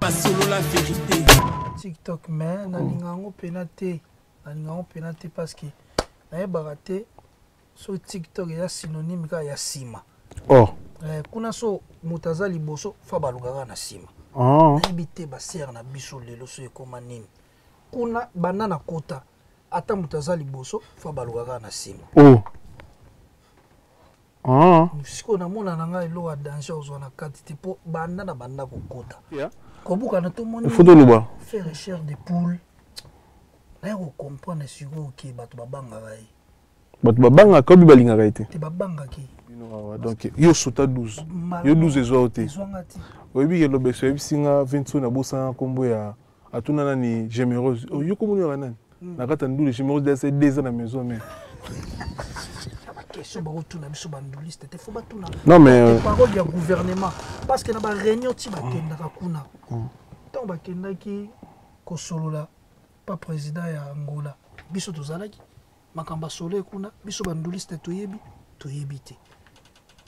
Masolo la vérité. TikTok mais nalinga yango mpena te, nalinga yango mpena te parce que nayebaka te soki TikTok eza synonyme kaka ya nsima. Oh. Kuna so moto aza liboso fa balukaka na nsima. Oh. Nayebi te basere na biso lelo so ekoma nini. Kuna banda na kota ata moto aza liboso fa balukaka na nsima. Oh. Ah. Sikoyo namona na ngai eloko ya danger ozwa na kati te mpo banda na banda kokota. Yeah. Kobukana tomoni. Faut toloba. Faire chair de poule. Naye kocomprendre sikoyo ke bato babangaka ye. Bato babangaka obi balingaka ye te. Te babangaki. Donc yo sota 12. Yo 12 ezwa yo te. Ezwanga te. Oyebi ke lobeso oyebisi nga Vinso na bosana nkombo ya atuna nani Gémérose. Yo komoni ya nani? Na kati ya ndule Gémérose dès 2 ans na maison mais question bakotuna biso banduliste te fo batuna non mais parole ya gouvernement parce que na ba réunion ti bakendaka kuna ntango bakendaki kosolola pa président ya Angola biso tozalaki makambo ya solo kuna biso banduliste toyebi toyebi te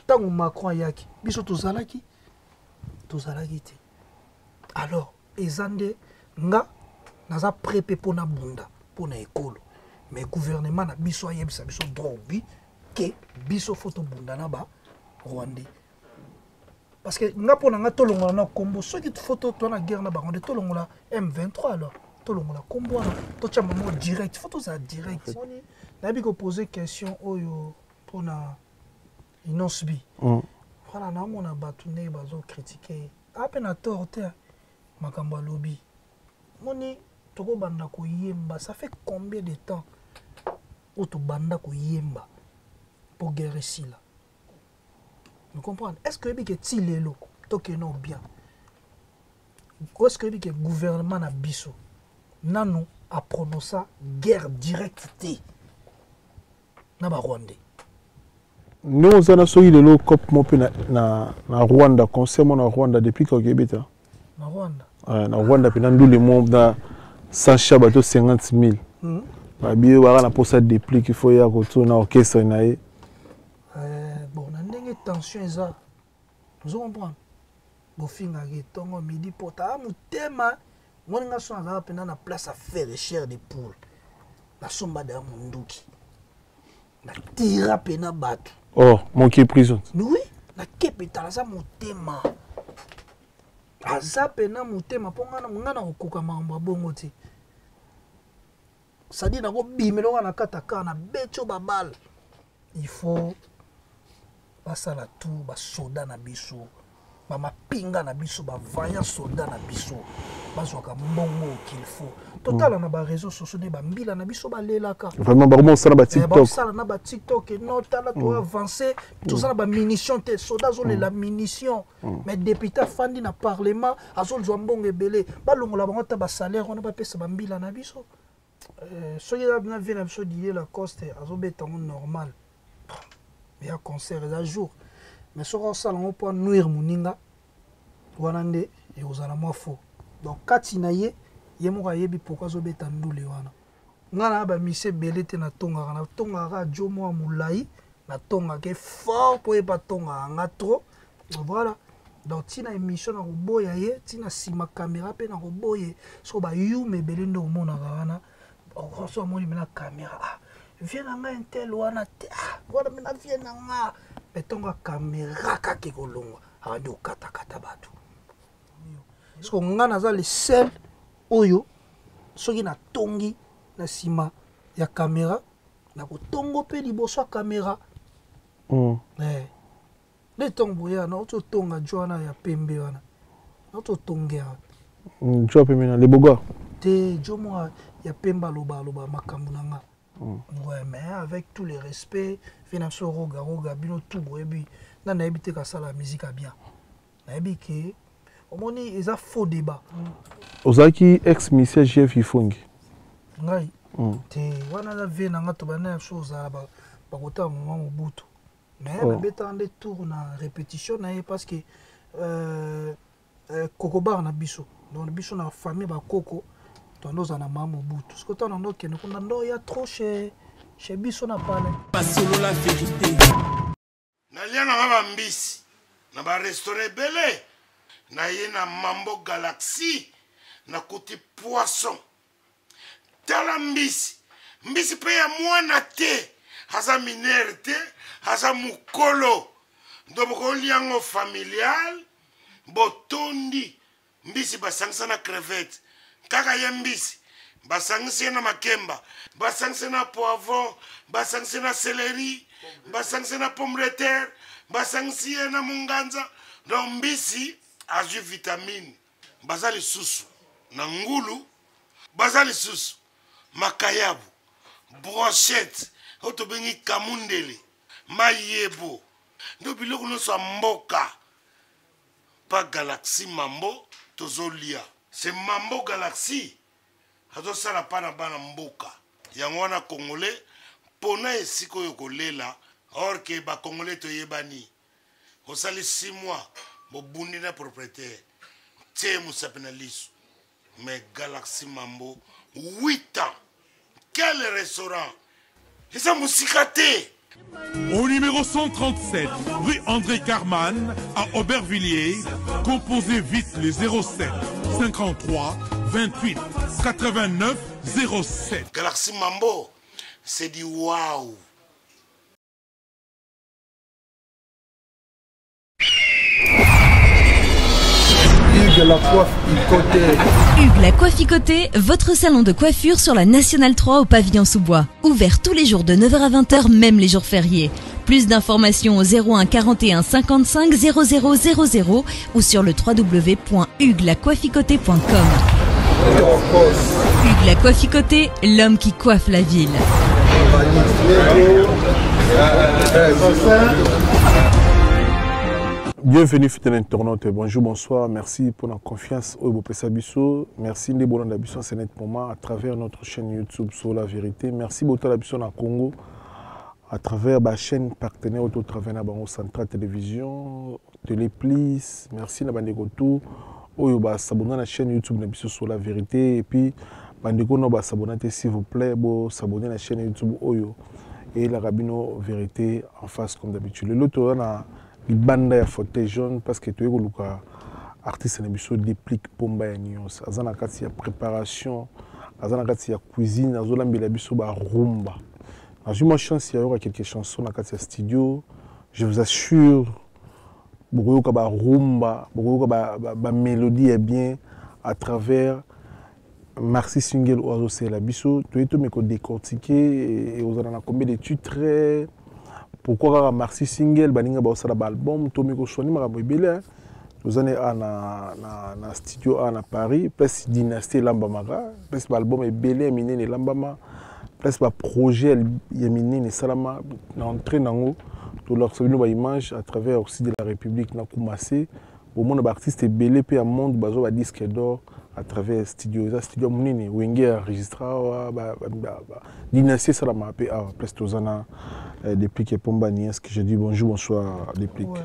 ntango Macron ayaki biso tozalaki tozalaki te alors eza nde nga naza prêt mpe mpona bunda mpona ekolo mais gouvernement na biso ayebisa biso droit obi ke biso fo tobunda na ba rwandais parce que nga mpona nga tolongola na kombo soki fo to na guerre na bango nde tolongola M23 alors tolongola kombo wana totya mamo direct fo tozala direct nayebi kopose question oyo mpona Innoss'B. Voilà naomona bato ndenge bazokritike ape na tort te makambo alobi moni tokobanda koyemba ça fait combien de temps oyo tobanda koyemba mpo guerre esila me comprendre est ce que oyebi ke ti lelo tokende o bien est ce que oyebi ke gouvernement na biso nanu aprononça guerre directe te na barwandais ndenge oza na soki lelo cop mo mpe na Rwanda concert mo na Rwanda depuis kaka ebeta na Rwanda na Rwanda mpe na ndule mo na Sacha bato 50 000 babi baka na posa déplique il faut ya kotuna orchestre na ye bon na ndenge tension eza ozo comprendre bofingaka etongo midi pota motema moni nga so nazalaka mpena na place à faire chair de poule nasomba daya monduki natira mpena bato. Oh, moki prison. Oui, nakepe tala aza motema aza mpena motema mpo nga na kokoka makambo ya bongo te c'est-à-dire nakobimela oka na kati ya kar na beti oyo babale il faut basala tout basoda na biso bamapinga na biso bavaillant soldat na biso bazwaka mbongo qu'il faut totala na baréseau sociaux nde bambila na biso balelaka vraiment bakoma kosala batiktok bakosala na batiktok no tala toavance toza na bamunition te soda azolela munition mais député afandi na parlement azozwa mbongo ebele balongola bango ata basalaire wana bapesa bambila na biso soki eza na vie na biso Didier Lacoste azobeta yango normal ya concert eza jour mais soki osala yango mpo anuire moninga wana nde ekozala mwa faux donc kati na ye ye moko ayebi pourquoi azobeta ndule wana nga na bamise ebele te natongaka natongaka kaka jo mwa molai natongaka fort mpo yeba tongaka nga trop voilà donc ntina émission na koboya ye ntina nsima caméra mpe na koboye soko bayuma ebele nde omonaka wana so amoni mena caméra ah vie na ngai intel wana te ah wana mena vie na nga mais ntongo ya caméra kaka ekolongwa abandi kokatakata bato soko nga naza le seul oyo soki natongi na nsima ya caméra nakotongo mpe liboso ya caméra nde ntongo boya nauti otonga jo wana ya pembe wana nauti otongera jo ya pembe na leboga te jo moko ya pembe aloba aloba makambo na nga ouais mais avec tout le respect fe na biso roga roga bino tout boyebi nga nayebi te kasala musique ya bien nayebi ke omoni eza faux débat. Ozalaki ex monsieur Jeff Ifongi ngai te wana aza vie na nga tobanda na biso ozala bakotala mama Mobutu mais nabetaka nde tour na répétition na ye parce que kokobar na biso donc biso na famille bakoko tondo ozala na mama Mobutu soki otala ndo okende kuna ndo ya trop chez biso na palais. Masolo la vérité. Nalia nanga bambisi na barestaurant ebele. Naye na Mambo Galaxy nakuti poisson. Tala mbisi, mbisi mpe ya mwana te, aza minere te, aza mokolo. Donc bokolia yango familial, botondi mbisi basangisa na crevette, kaka ye mbisi basangisi ye na makemba, basangisi na poivron, basangisi na céleri, basangisi na pomme de terre, basangisi ye na munganza. Donc mbisi azwi vitamine. Baza lisusu na ngulu, baza lisusu makayabu, brochette oyo tobengi kamundele, mayebo, nde biloko nyonso ya mboka. Pa Galaxy Mambo tozolia, c'est Mambo Galaxy azosala pa na bana mboka. Yango wana Congolais pona esika oyo kolela, or que ba Congolais toyebani. Osali 6 mois bobundi na propriétaire, tie mosapi na liso. Mais Galaxy Mambo 8 ans, quel restaurant eza mosika te. Au numéro 137, rue André Carman, à Aubervilliers, composez vite les 07 53 28 89 07. Galaxy Mambo, c'est du waouh. Hugues la coiffe Icoté. Hugues la coiffe Icoté, votre salon de coiffure sur la Nationale 3 au pavillon sous-bois. Ouvert tous les jours de 9h à 20h, même les jours fériés. Plus d'informations au 01 41 55 00 00 ou sur le www.hugueslacoiffeicotée.com. Hugues la coiffe Icoté, l'homme qui coiffe la ville. Bienvenue fidèle internaute, bonjour, bonsoir, merci pour la confiance au Bopesa Biso, merci de Bolanda Biso, c'est net moment à travers notre chaîne YouTube sur la vérité, merci beaucoup à la Biso na Congo à travers ma chaîne partenaire au travers na bango Central Télévision, Télé Plus, merci na bandeko tout oyo ba s'abonner na chaîne YouTube na biso sur la vérité et puis bandeko no ba s'abonner s'il vous plaît, bo s'abonner na chaîne YouTube oyo et la rabino vérité en face comme d'habitude. Le loto na libanda ya fauteuil jaune parce que toyeko luka artiste na biso Deplick Pomba ya Nyons aza na kati ya préparation, aza na kati ya cuisine, azolambela biso ba rumba. Nazwi mwa chance ya yoka quelques chansons na kati ya studio. Je vous assure, bokoyoka ba rumba, bokoyoka ba mélodie ya bien à travers Maxi Single oyo azosela biso. Toye tomeko décortiquer et ozala na combien de titres, pourquoi kaka Maxi Single baninga baosala ba album, tomeko soigner makambo ebele, hein. Toza ne a na studio a na Paris, place dynastie elambamaka, place ba album ebele ya minene elambama, place ba projet ya minene esalama na entrée nango. Tolakisa bino ba image à travers aussi de la République na Koumassé. Bomona ba artiste ebele pe ya monde bazwa ba disque d'or à travers studio. Eza studio ya monene, Wenge enregistra awa, ba dynastie esalamaka pe awa, place toza na Deplick Pomba Nies, que je dis bonjour, bonsoir Deplick. Ouais,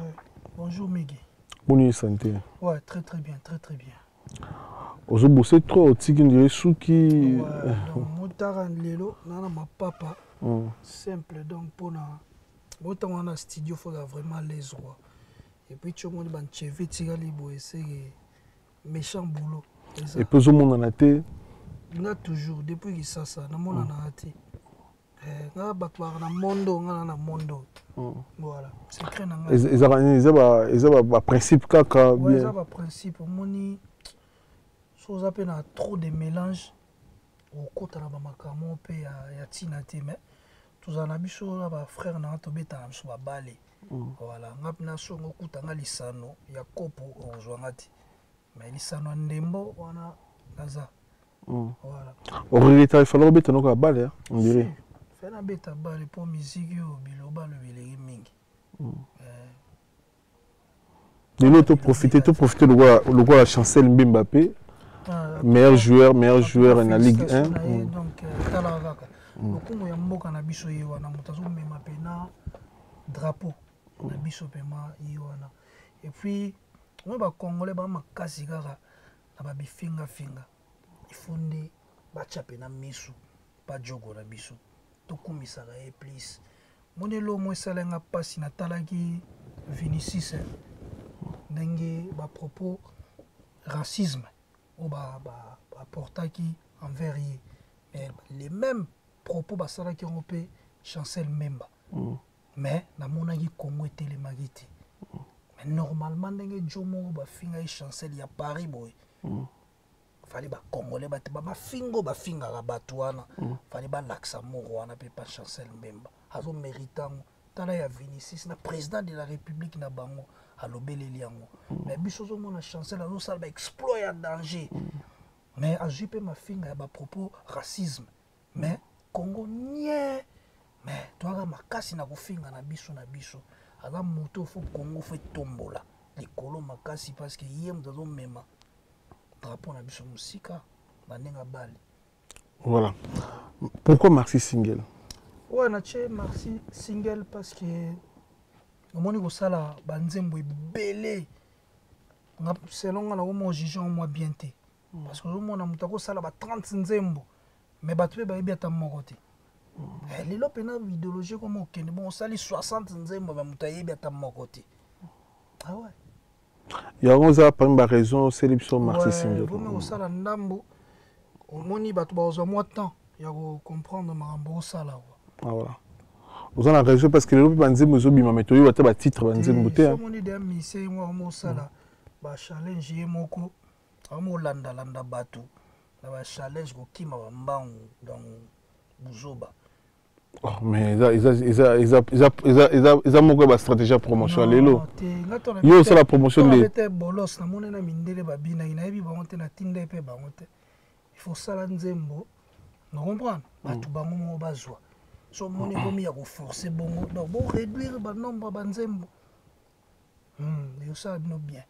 bonjour Migui. Bonne santé. Ouais, très très bien, très très bien. Ozo bosser trop, otiki ndire suki. Ouais, donc motara lelo nana ma papa. Simple donc pona motango na studio faut vraiment les rois. Et puis tu vois ban cheve tirali boye c'est méchant boulot. Et puis zo mona na te. Nga toujours depuis que ça ça na mona na te. Nga bato ba na mondo nga na mondo. Voilà, secret na nga. Eza ba principe kaka Ouais, bien. eza ba principe omoni so oza pe na trop de mélange okota na ba makambo pe ya tina te, mais tozala na biso na ba frère na tobeta na biso ba bale. Voilà, nga pe na songo kuta nga lisano ya kopo ozwa nga te. Mais lisano ya ndembo wana naza. Voilà. Oreleta, il fallait obeta noko ya bale, hein, on dirait. Si. Fais na beta bale po musique yo biloba lo bileki mingi. Lelo to profiter, to profiter le roi Chancel Mbappé. Ah, meilleur joueur, meilleur joueur na Ligue 1. Félicitations na ye, donc, tala kaka. Lokumu ya mboka na biso ye wana, moto azomema pena drapeau na biso pema ye wana. Et puis, moi ba Congolais ba makasi kaka na ba bifinga finga. Il faut nde batia pena misu pa jogo na biso. Tokumisaka ye plus. Moni elo mo esalenga pasi natalaki Vinicius, hein. Ndenge bapropos racisme oyo baportaki envers ye, mais les mêmes propos basalaki yango mpe Chancel Memba. Mais namonaki Congo etelemaki te. Mais normalement, ndenge jo moko bafingaki Chancel ya Paris boye, fallait bacongolais bato bafingo bafingaka bato wana, fallait balakisa moko wana mpe pa Chancel Mbemba azomérite yango. Tala ya Vinicius na président de la République na bango alobeleli yango. Mais biso ozomona Chancel azosala baexploit ya danger, mais azwi mpe mafinga ya bapropos racisme, mais Congo nie. Mais toyaka makasi na kofinga na biso na biso. Aza moto, faut Congo faut etombola likolo makasi, parce que ye moto azomema drapeau na biso mosika na ndenge abali. Voilà pourquoi Maxi Single. Ouais, natie Maxi Single parce que omoni kosala banzembo ebele, selon nga nakoma ojuge yango mwa bien te, parce que ozomona moto akosala ba 30 nzembo, mais bato mpe bayebi ata moko te. Lelo mpena idéologie ekoma okende bon, osali 60 nzembo, mais moto ayebi ata moko te. Ah ouais. Yango oza parmi baraison oseli biso Maxi Single. Vomi kosala ndambo, omoni bato bazwa mwa temps ya kocomprendre makambo osala kwa. Ah, voilà, oza na raison, parce que lelo mpe banzembo ezobima, mais toyebi ata batitre banzembo te. Omoni deya mise ye moko mosala bachallenge, ye moko amolandalanda bato na bachallenge, kokima bambangu, donc buzoba. Oh, mais eza moko ya bastratégie ya promotion ya lelo. Yo osala promotion nde te. Bolos namoni na mindele babinaki, nayebi bango te, natinda ye mpe bango te. Il faut sala nzembo na comprendre bato bango moko bazwa. So omoni ekomi ya koforce bongo, donc boréduire banombre ya banzembo, ekosala bino bien.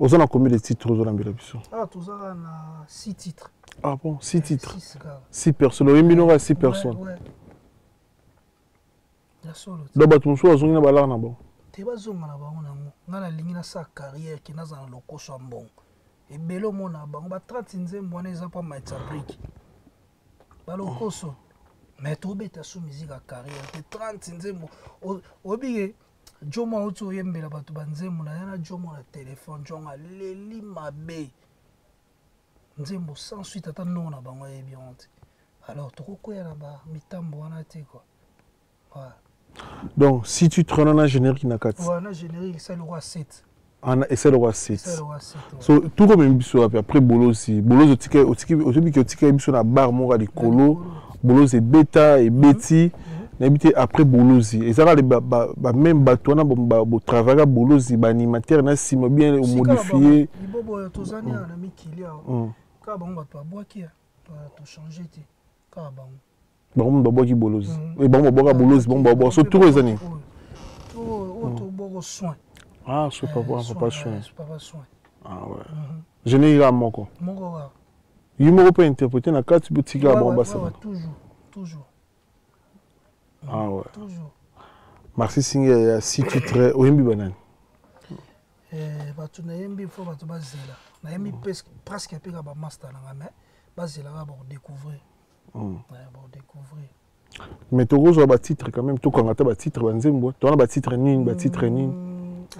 Oza na combien de titres ozolambela biso? Ah, tozaka na 6 titres. Ah bon, 6 titres? 6 personnes oyembi noka 6 personnes? Ya solo. Donc bato mosusu bazongi na balare na bango. Te, bazonga na bango nango. Ngai nalingi nasala carrière ke nazala na lokoso ya mbongo ebele. Omona bango ba 30 nzembo wana eza mpo maitisa brike balokoso, mais tobeta so musique ya carrière te. 30 nzembo, oyebi ke jomo auti oyembela bato banzembo na ye na jomo na telefone, jongo aleli mabe, nzembo sans suite, ata ndongo na bango ayebi yango te. Alors tokokwea na bamitambo wana te quoi. Ouais. Donc si tu traînes na générique na kati? Ouais, na générique esali lokwa 7. Esali lokwa 7. So tuko memi biso wapi après Bolozi? Bolozi otiki otikaki biso na bar moko ya likolo. Bolozi ebeta ebeti, nayebi te. Après Bolozi, ezalaka bameme bato wana botravaillaka Bolozi, baanimateur na nsima bien omodifie? Libobo oyo tozani awa na mikili awa, kaka bango bato babwaki, tochange te, kaka bango. Bango moto babwaki Bolozi, bango babwaka Bolozi, bango babwaka. So tour eza nini? Oyo tobwaka soin. Ah, so papa, papa soin. Papa soin. Ah ouais, générique kaka moko? Moko kaka. Ye moko mpe interprété na kati, botikaka bango basala? Toujours, toujours. Ah ouais. Toujours. Maxi Single ya six titres, oyembi banani? Bato nayembi, fo bato bazela. Nayembi presque mpe kaka bamaster nanga, mais bazela kaka, bakodécouvrir, bakodécouvrir. Mais tokozwa batitre quand même, tokanga ata batitre banzembo tona batitre nini, batitre nini?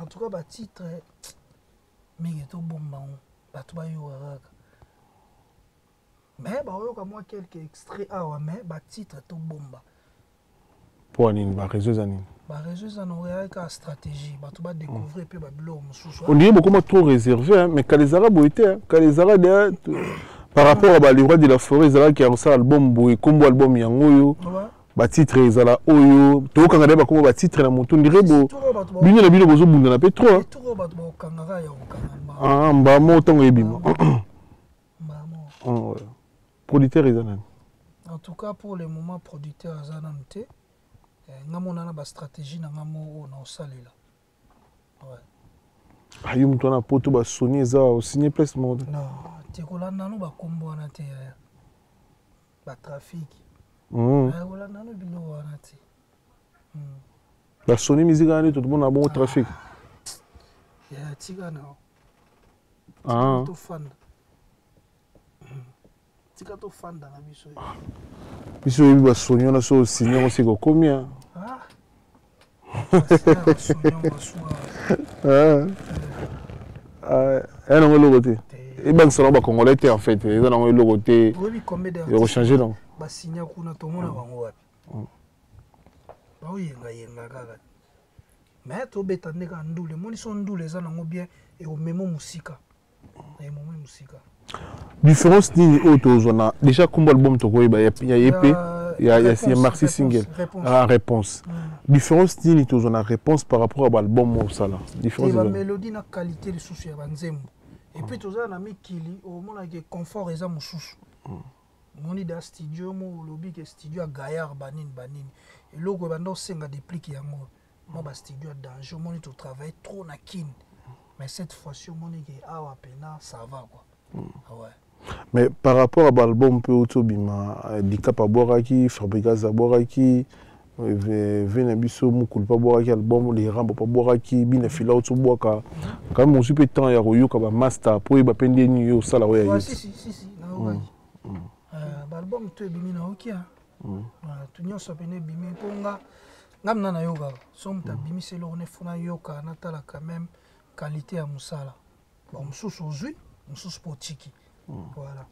En tout cas batitre mingi tobomba ngo, bato bayoka kaka, mais baoyoka mwa quelque extrait awa, mais batitre tobomba. Mpo nini? Bareseau eza nini? Bareseau eza na oyaka kaka stratégie, bato badécouvrir mpe babiloko mosusu. On dirait bokoma trop réservé, mais kala ezalaka boye te. Kala ezalaka deya par rapport à ba Le Roi de la Forêt, ezalaki ya kosala album boye, kombo album yango oyo, batitre ezala oyo tokokanga deya bakombo batitre na motu. Ndire bo bino na bino bozobundana mpe trop. Mbamo ntango ebima, producteur eza nani? En tout cas pour le moment producteur aza nanu te. Nga mona na bastratégie na nga mo oyo na osalela. Ayo moto wana poto basoni eza osigne place moko te? Non te, kolanda no bakombo wana te, batrafic, kolanda no biloko wana te. Basoni musique wana nde totomona bongo trafic. Tika na tofanda, tika tofanda na biso. Biso oyebi basoni wana, so osigne yango seka okomi. Ah. Eya nango eloko te, ebangisa nango bacongolais te. En fait, eza nango eloko te ya kochange nango. Basinya kuna, tomona bango wapi? Baoyengayenga kaka, mais tobeta nde kaka ndule. Emoni so ndule eza nango bien, ekomema mosika, emomi mosika. Différence nini oyo tozwa na déjà kombo album tokoyeba ya EP ya maxi single? Ah, réponse. Différence nini tozwa na réponse par rapport à baalbum oyo osala? Différence, bamélodie na qualité lisusu ya banzembo. Et puis toza na mikili, omonaki confort eza mosusu. Omoni da studio mo, olobi ke studio ya gaillard, banini banini, eloko ebanda osenga déplique yango mwa bastudio ya danger. Omoni, totravaille trop na Kine, mais cette fois-ci omoni ke awa pena ça va quoi. Ouais. Mais par rapport à baalbum mpe outi obima, Dicap abwakaki, Fabregas abwakaki, ve na biso mokulu mpe abwakaki album, les Rambo mpe abwakaki, bina fila outi obwaka. Quand même ozwi mpe temps ya koyoka bamaster mpo oyeba mpe nde nini yo osala oyo ya ye? Si, si, si, si, nayokaki baalbum to ebimi, nayoki to nyonso pene ebimi, mpo nga mina nayokaka. So moto abimisi eloko ne, fo nayoka, natala quand même qualité ya mosala. Bon, mosusu ozwi, mosusu mpo otiki, voilà.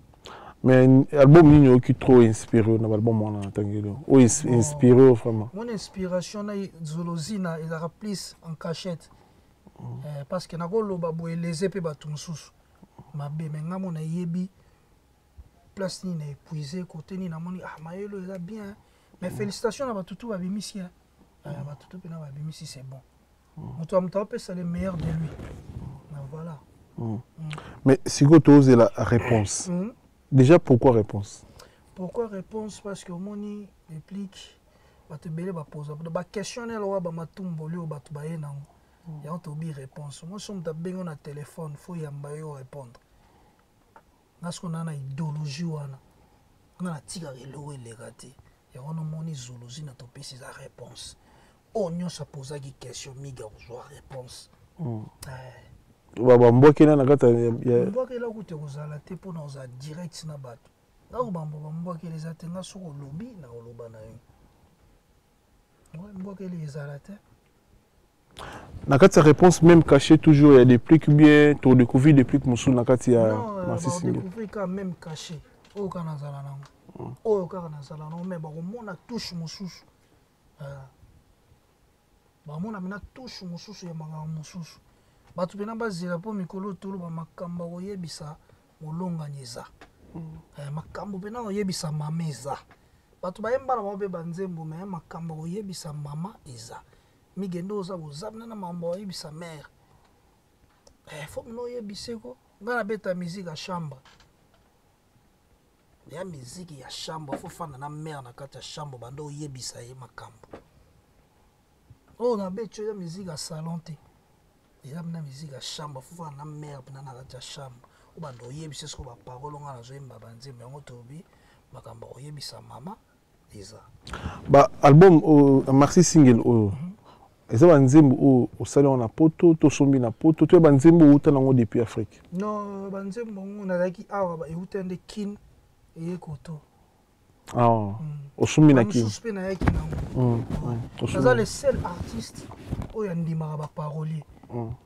Mais album nini oyoki trop inspiré na baalbum wana natangeli, oyo inspiré vraiment? Mon inspiration na Zolozina ezalaka plus en cachette, parce que nakoloba boye eleze mpe bato mosusu mabe, mais nga mo nayebi place nini na épuisé, côté nini namoni ah, mayelo eza bien. Mais félicitation na bato tu babimisi, bato tu mpena babimisi, c'est bon. Moto ya moto apesa le meilleur de lui na voilà. Mais sikoyo tozela réponse. Déjà, pourquoi réponse? Pourquoi réponse? Parce que omoni réplique, bato ebele baposa baquestion elowa bamatumboli oyo bato baye nango, yango tobi réponse. Moi, so moto abengi na téléphone, fo yamba yo, répondre. Nga siko naa na idéologie wana, nga natikaka eloko eleka te. Yango nomoni zoologie na topesi eza réponse. Oyo nyonso apozaki question mingi akozwa réponse. Bambwakela na kati? Mbwakela kuta kozala te, mpona kozala direct na bato. Nga kobambo bambwakela eza te. Nga soki olobi, na koloba na yo. Mbwakela ezala te. Na kati ya réponse, même cachet toujours ya Déplique, bien todécouvrir Déplique mosusu na kati ya maxi single? Découvrir kaka même cachet oyo kaka nazala nango, oyo kaka nazala nango, mais bakomona touche mosusu, bamona mpena touche mosusu ya makambo mosusu. Bato mpena bazela, mpo mikolo toloba makambo akoyebisa molongani eza, makambo mpena koyebisa mama eza. Bato bayemba na bango mpe banzembo, me makambo akoyebisa mama eza. Migende oza boza mpena na makambo akoyebisa mare, fo mino oyebise ko. Ngai nabeta musique ya chambre, ya musique ya chambre, fo fanda na mare na kati ya chambre, banda oyebisa ye makambo oyo nabeti. Oyo eza musique ya salon te, eza mpena musique ya chambre. Fo fanda na mare mpena na kati ya chambre, oyo banda oyebisa siko baparole. Nga nazoyemba banzembo, yango tobi makambo akoyebisa mama eza. Ba album oyo, maxi single oyo, eza banzembo oyo osali yango na Poto, tosombi na Poto, to ya banzembo outa nango depuis Afrique? Non, banzembo yango nazalaki awa, euta nde Kine, eye koto. Ah, osombi na Kine? Mosusu mpe nayaki nango. Naza le seul artiste oyo andimaka baparolier.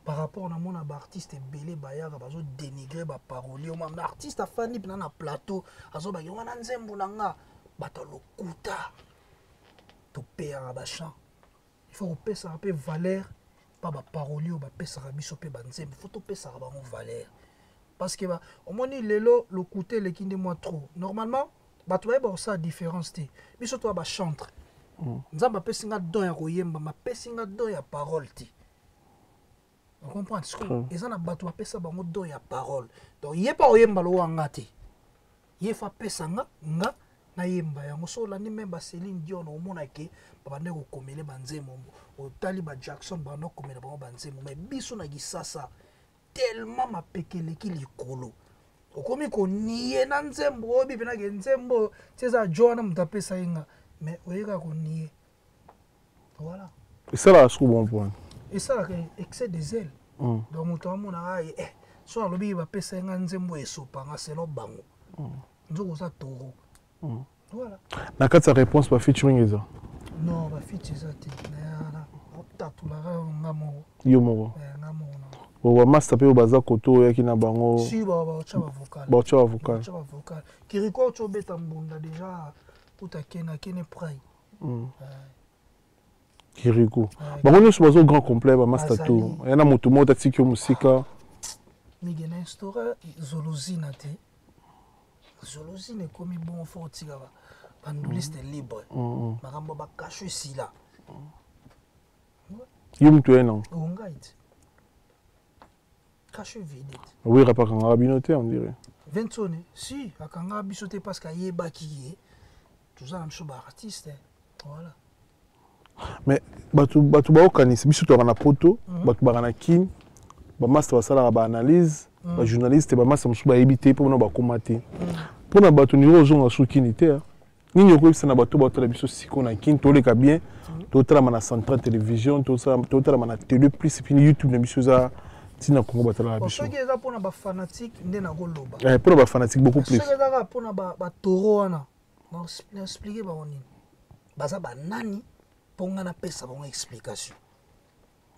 Par rapport namona baartiste ebele bayaka, bazodénigre baparolier. Oma artiste afandi mpena na plateau, azobaki wana nzembo na nga. Bato ya lokuta, topeyaka bachamp. Il faut kopesaka mpe valeur mpa baparolier oyo bapesaka biso mpe banzembo. Faut topesaka bango valeur, parce que omoni lelo lokuta eleki nde mwa trop. Normalement bato bayeba kosala différence te. Biso toya bachantre. Nzambe apesi nga don ya koyemba, mapesi nga don ya parole te. Ocomprendre? Sikoyo eza na bato bapesa bango don ya parole, donc ye mpa oyemba lowa nga te, ye fa apesa nga, nga nayemba yango. So olandi me baCéline Dion, omona ke babande kokomele banzembo. Otali baJackson, babande kokomela bango banzembo. Mais biso na Kisasa, tellement mapeke eleki likolo, okomi konie na nzembo oyebi mpenake nzembo ti eza jo wana moto apesa ye nga, mais oyekaka konie, voilà. Esalaka siko bon point? Esalaka excès de zèle. Donc moto amonaka ye, so alobi bapesa ye nga nzembo, esopanga selon bango. Nzoko oza taureau. Voilà. Na kati ya réponse, bafeaturing eza? Non, bafeat eza te. Otatulaka nga moko. Yo moko? Nga moko. Bon, bamasta mpe oyo baza koto oyaki na bango. Si, baotya bavocal. Baotya bavocal. Baotya bavocal. Kiriko otya obeta mbunda déjà, kuta akene akene prai. Kiriko, bango nyonso bazo grand complet, bamasta to ya na moto moko tatiki yo mosika. Mige na instaura zolozina te, zolozina ekomi bongo, fo otika banduliste libre, makambo bakasho esila. Yo moto oye nango. Ongai te, kasho evide te. Wera mpe akangaka bino te, on dirait. Ventone si akangaka biso te, parce que ayebaki ye toza na biso baartiste, voilà. Mais bato baokanisa biso toyaka na poto, bato baka na Kine, bamaster basalaka baanalyse, bajournaliste, bamaster mosusu bayebi te mpo mpona bakóma te mpona bato niro ozonga so kini te. Nini okoyebisa na bato baotala biso sikoyo na Kine? Toleka bien, totalama na Central Télévision, totalama na Télé Plus, puis YouTube na biso eza ntina Kongo batalaka biso. Soki eza mpona bafanatique nde nakoloba. Mpona bafanatique beaucoup plus. Soki eza kaka mpona batoro wana, na explique bango nini, baza banani mpo nga napesa bango explication?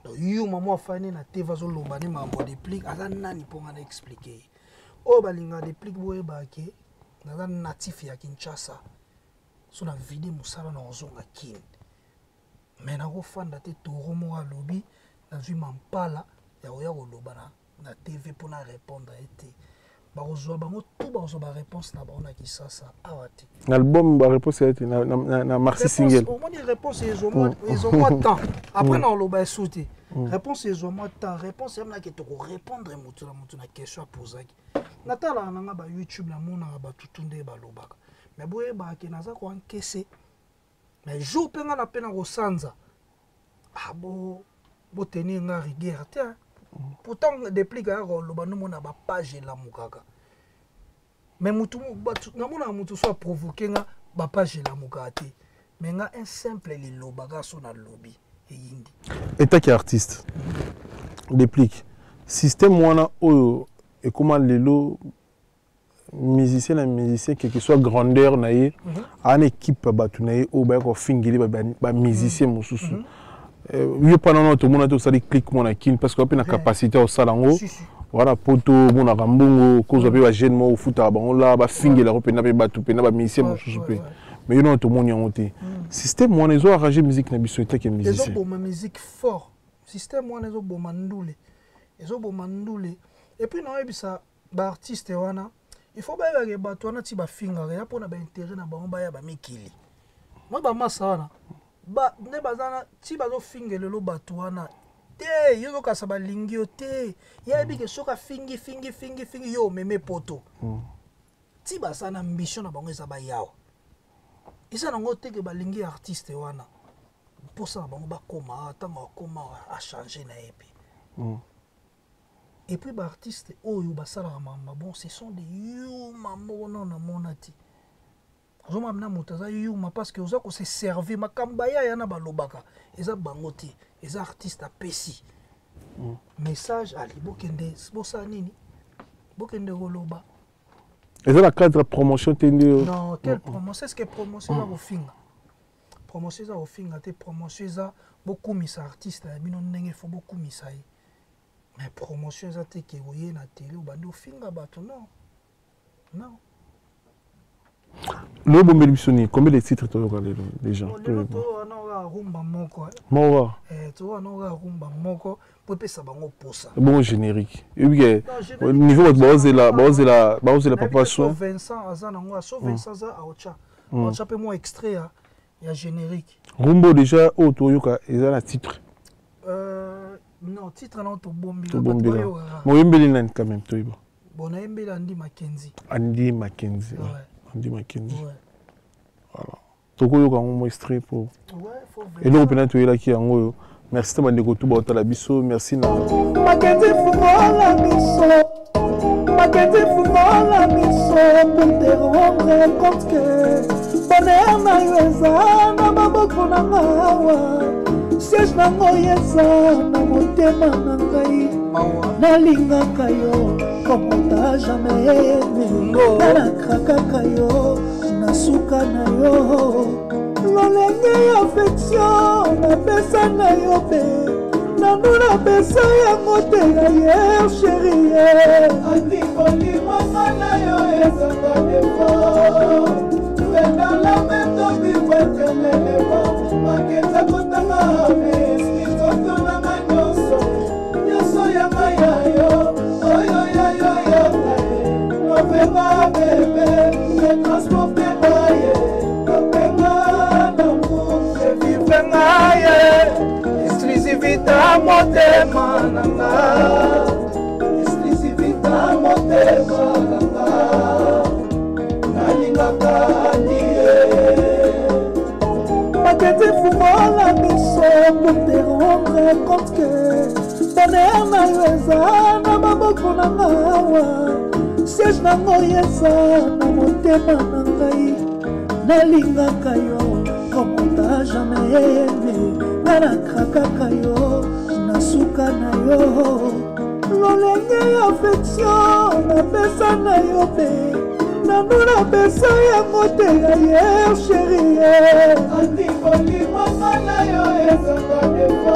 Donc yo mama afani na TV azoloba ne makambo ya Déplique, aza nani mpo nga na explique ye? Oyo balingaka Déplique, boyebaka ke naza natif ya Kinshasa. So na vide mosala na kozonga Kine, mais nakofanda te. Toro moko alobi nazwi mampala ya koya koloba na TV mpona répondre ye te. Bakozwa bango tout, bakozwa baréponse na bango na Kisasa awa te. Na album baréponse ya te, na maxi single. Omoni, réponse ezwa mwa temps après na oloba esu te. Réponse ezwa mwa temps, réponse yamonaki tokorépondre motu na motu na question apozaki. Natalaka nanga ba YouTube, namonaka bato tu nde balobaka, mais boyebaka ke naza koankese. Mais jour mpe nga na mpe na kosanza, ah, bo botenir nga rigueur te. Pourtant Déplique aya koloba, nomona bapage elamukaka, mais mutu namonaka mutu so aprovoke nga, bapage elamukaka te. Mais nga un simple liloba kaka so nalobi, eyindi. Etaki artiste Déplique, système wana oyo ekóma lelo, musicien na musicien, quel que soit grandeur na ye, aa na équipe ya bato na ye oyo baya kofingeli bamusicien mosusu. Yo mpa nano tomona te osali clique mwana Kine, parce que mpe na capacité ya kosala yango wana. Poto omonaka mbongo kozwa mpe bajeune moko ofutaka bango la bafingelako mpena mpe bato mpena bamusicien mosusu mpe, mais yo nano tomoni yango te. Système wana ezo arrange musique na biso etake musicien? Ezoboma musique fort, système wana ezoboma ndule, ezoboma ndule. Et puis naoyebisa baartiste wana, il faut bayebake bato wana ti bafingaka ya mpona baintérêt na bango, baya bamikili mwa bamasa wana nde baza na ti bazofinga lelo bato wana te. Yo ozokasa balingi yo te, yebi ke soki afingi fingi fingi fingi yo, omeme poto ti baza na ambition na bango eza bayawa, eza nango te ke balingi artiste wana. Mposa na bango bakóma, ntango akóma achange na ye mpe. Et puis baartiste oyo basalaka makambo bon, ce sont des yuma moko nano namona te. Ozomona na moto aza yuma parce que oza kose servir makambo bayaya na balobaka, eza bango te, eza artiste apesi message ali bokende bosala nini, bokende koloba. Eza na cadre ya promotion te nde? Non, quelle promotion? est ce que promotion eza kofinga? Promotion eza kofinga te. Promotion eza bokumisa artiste ya bino ndenge fo bokumisa ye, mais promotion eza te ke oye na télé obandi ofinga bato, non, non. Lelo bombeli biso nini? Combien de titres toyoka lelo déjà? Lelo toyoka kaka rumba moko. Moko? Toyoka kaka rumba moko po epesa bango posa. Bongo générique, oyebi ke niveau bato baozela, baozela, baozela papa soin. Vincent aza nango, aso Vincent aza aotya, aotya mpe mwa extrait ya générique. Rumba déjà oyo toyoka eza na titre? Non, titre nango tobombila. Tobombila. Moyembeli nani quand même, toyeba? Bon, nayembeli Andi Makenzi. Andi Makenzi, Andi Makenzi, voilà. Tokoyoka yango mo extrait po eloko mpena toyelaki yango oyo. Merci na bandeko tu baotala biso, merci na Makenzi. Fungola miso, Makenzi, fungola miso pour te rendre compte que bonheur na yo eza na maboko na nga awa, siège nango eza na motema na ngai. Nalingaka yo comme on t'a jamais aimé, nga nakrakaka yo na suka na yo. Lolenge ya affection napesa na yo mpe. Nanu napesa yango te ya ye chérie. Andi kolimanga na yo ezanga defo pendala meto biwetelelema makenza kotanga miski nzoto nanga nyonso nyonso yanga ya yo oyo ya yo ya ngai lobenga bebe etransporte ngaye lobenga l'amour evivre ngaye exclusivité motema na nga exclusivité motema na nga nalingaka nie Makete fungola miso pour te rendre compte que bonheur na yo eza na maboko na nga awa siège nango eza na motema na ngai nalingaka yo comme on t'a jamais aimé nga nakrakaka yo na suka na yo lolenge ya affection napesa na yo mpe nanu napesa yango te ya ye chérie andi kolimanga na yo ezanga defo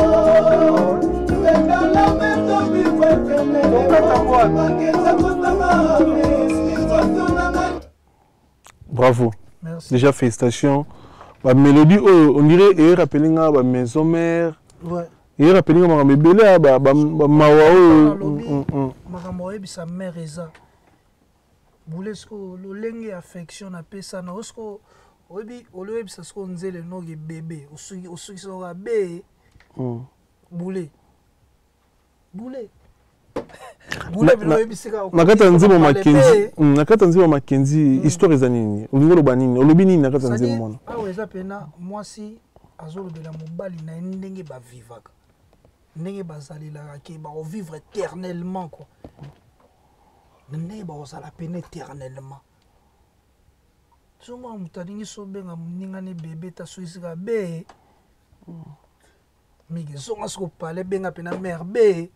Bravo. Merci. Déjà félicitations. Ba mélodie oyo on dirait et rappeler nga ba maison mère. Ouais. Et rappeler nga makambo ebele ah, ba ba ba mawa oyo. Nalobi, makambo oyebisa mare eza bule sikoyo lolenge ya affection napesa na yo sikoyo oyebi olioyebisa sikoyo nzele noki bebe osukisi oka be bule bule na kati ya nzembo makenzi na kati ya nzembo makenzi histoire eza nini olingi oloba nini olobi nini na kati ya nzembo wana awa eza mpena mwasi azolobela mobali na ye ndenge bavivaka ndenge bazalelaka ke bakovivre éternellement quoi ndenge bakozala pene éternellement somona moto alingi sobenga moninga ne bebe ta soki sika be mingi zonga soko pale benga mpena mare be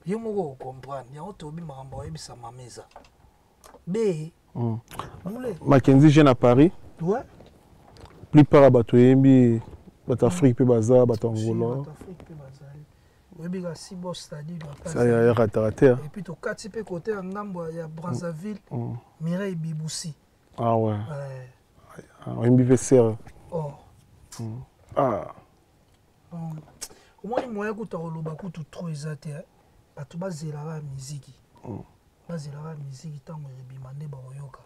yo moko okomprendre yango toyebi makambo oyebisa mama eza be bule Mackenzie jeune à Paris ouais. plupart ya bato oyembi bato Afrique mpe baza bato Angola bato Afrique mpe bazali oyebi ka si bo c'est-à-dire ya rataka te et puis tokati mpe kote ya ngambo ya Brazzaville Mireille Bibusi ah ouais, ouais. Oyembi mpe sere oh. Ah. Donc, omoni moyen kuta koloba kutu trop eza te bato bazelaka miziki bazelaka miziki ntango ebima nde bakoyoka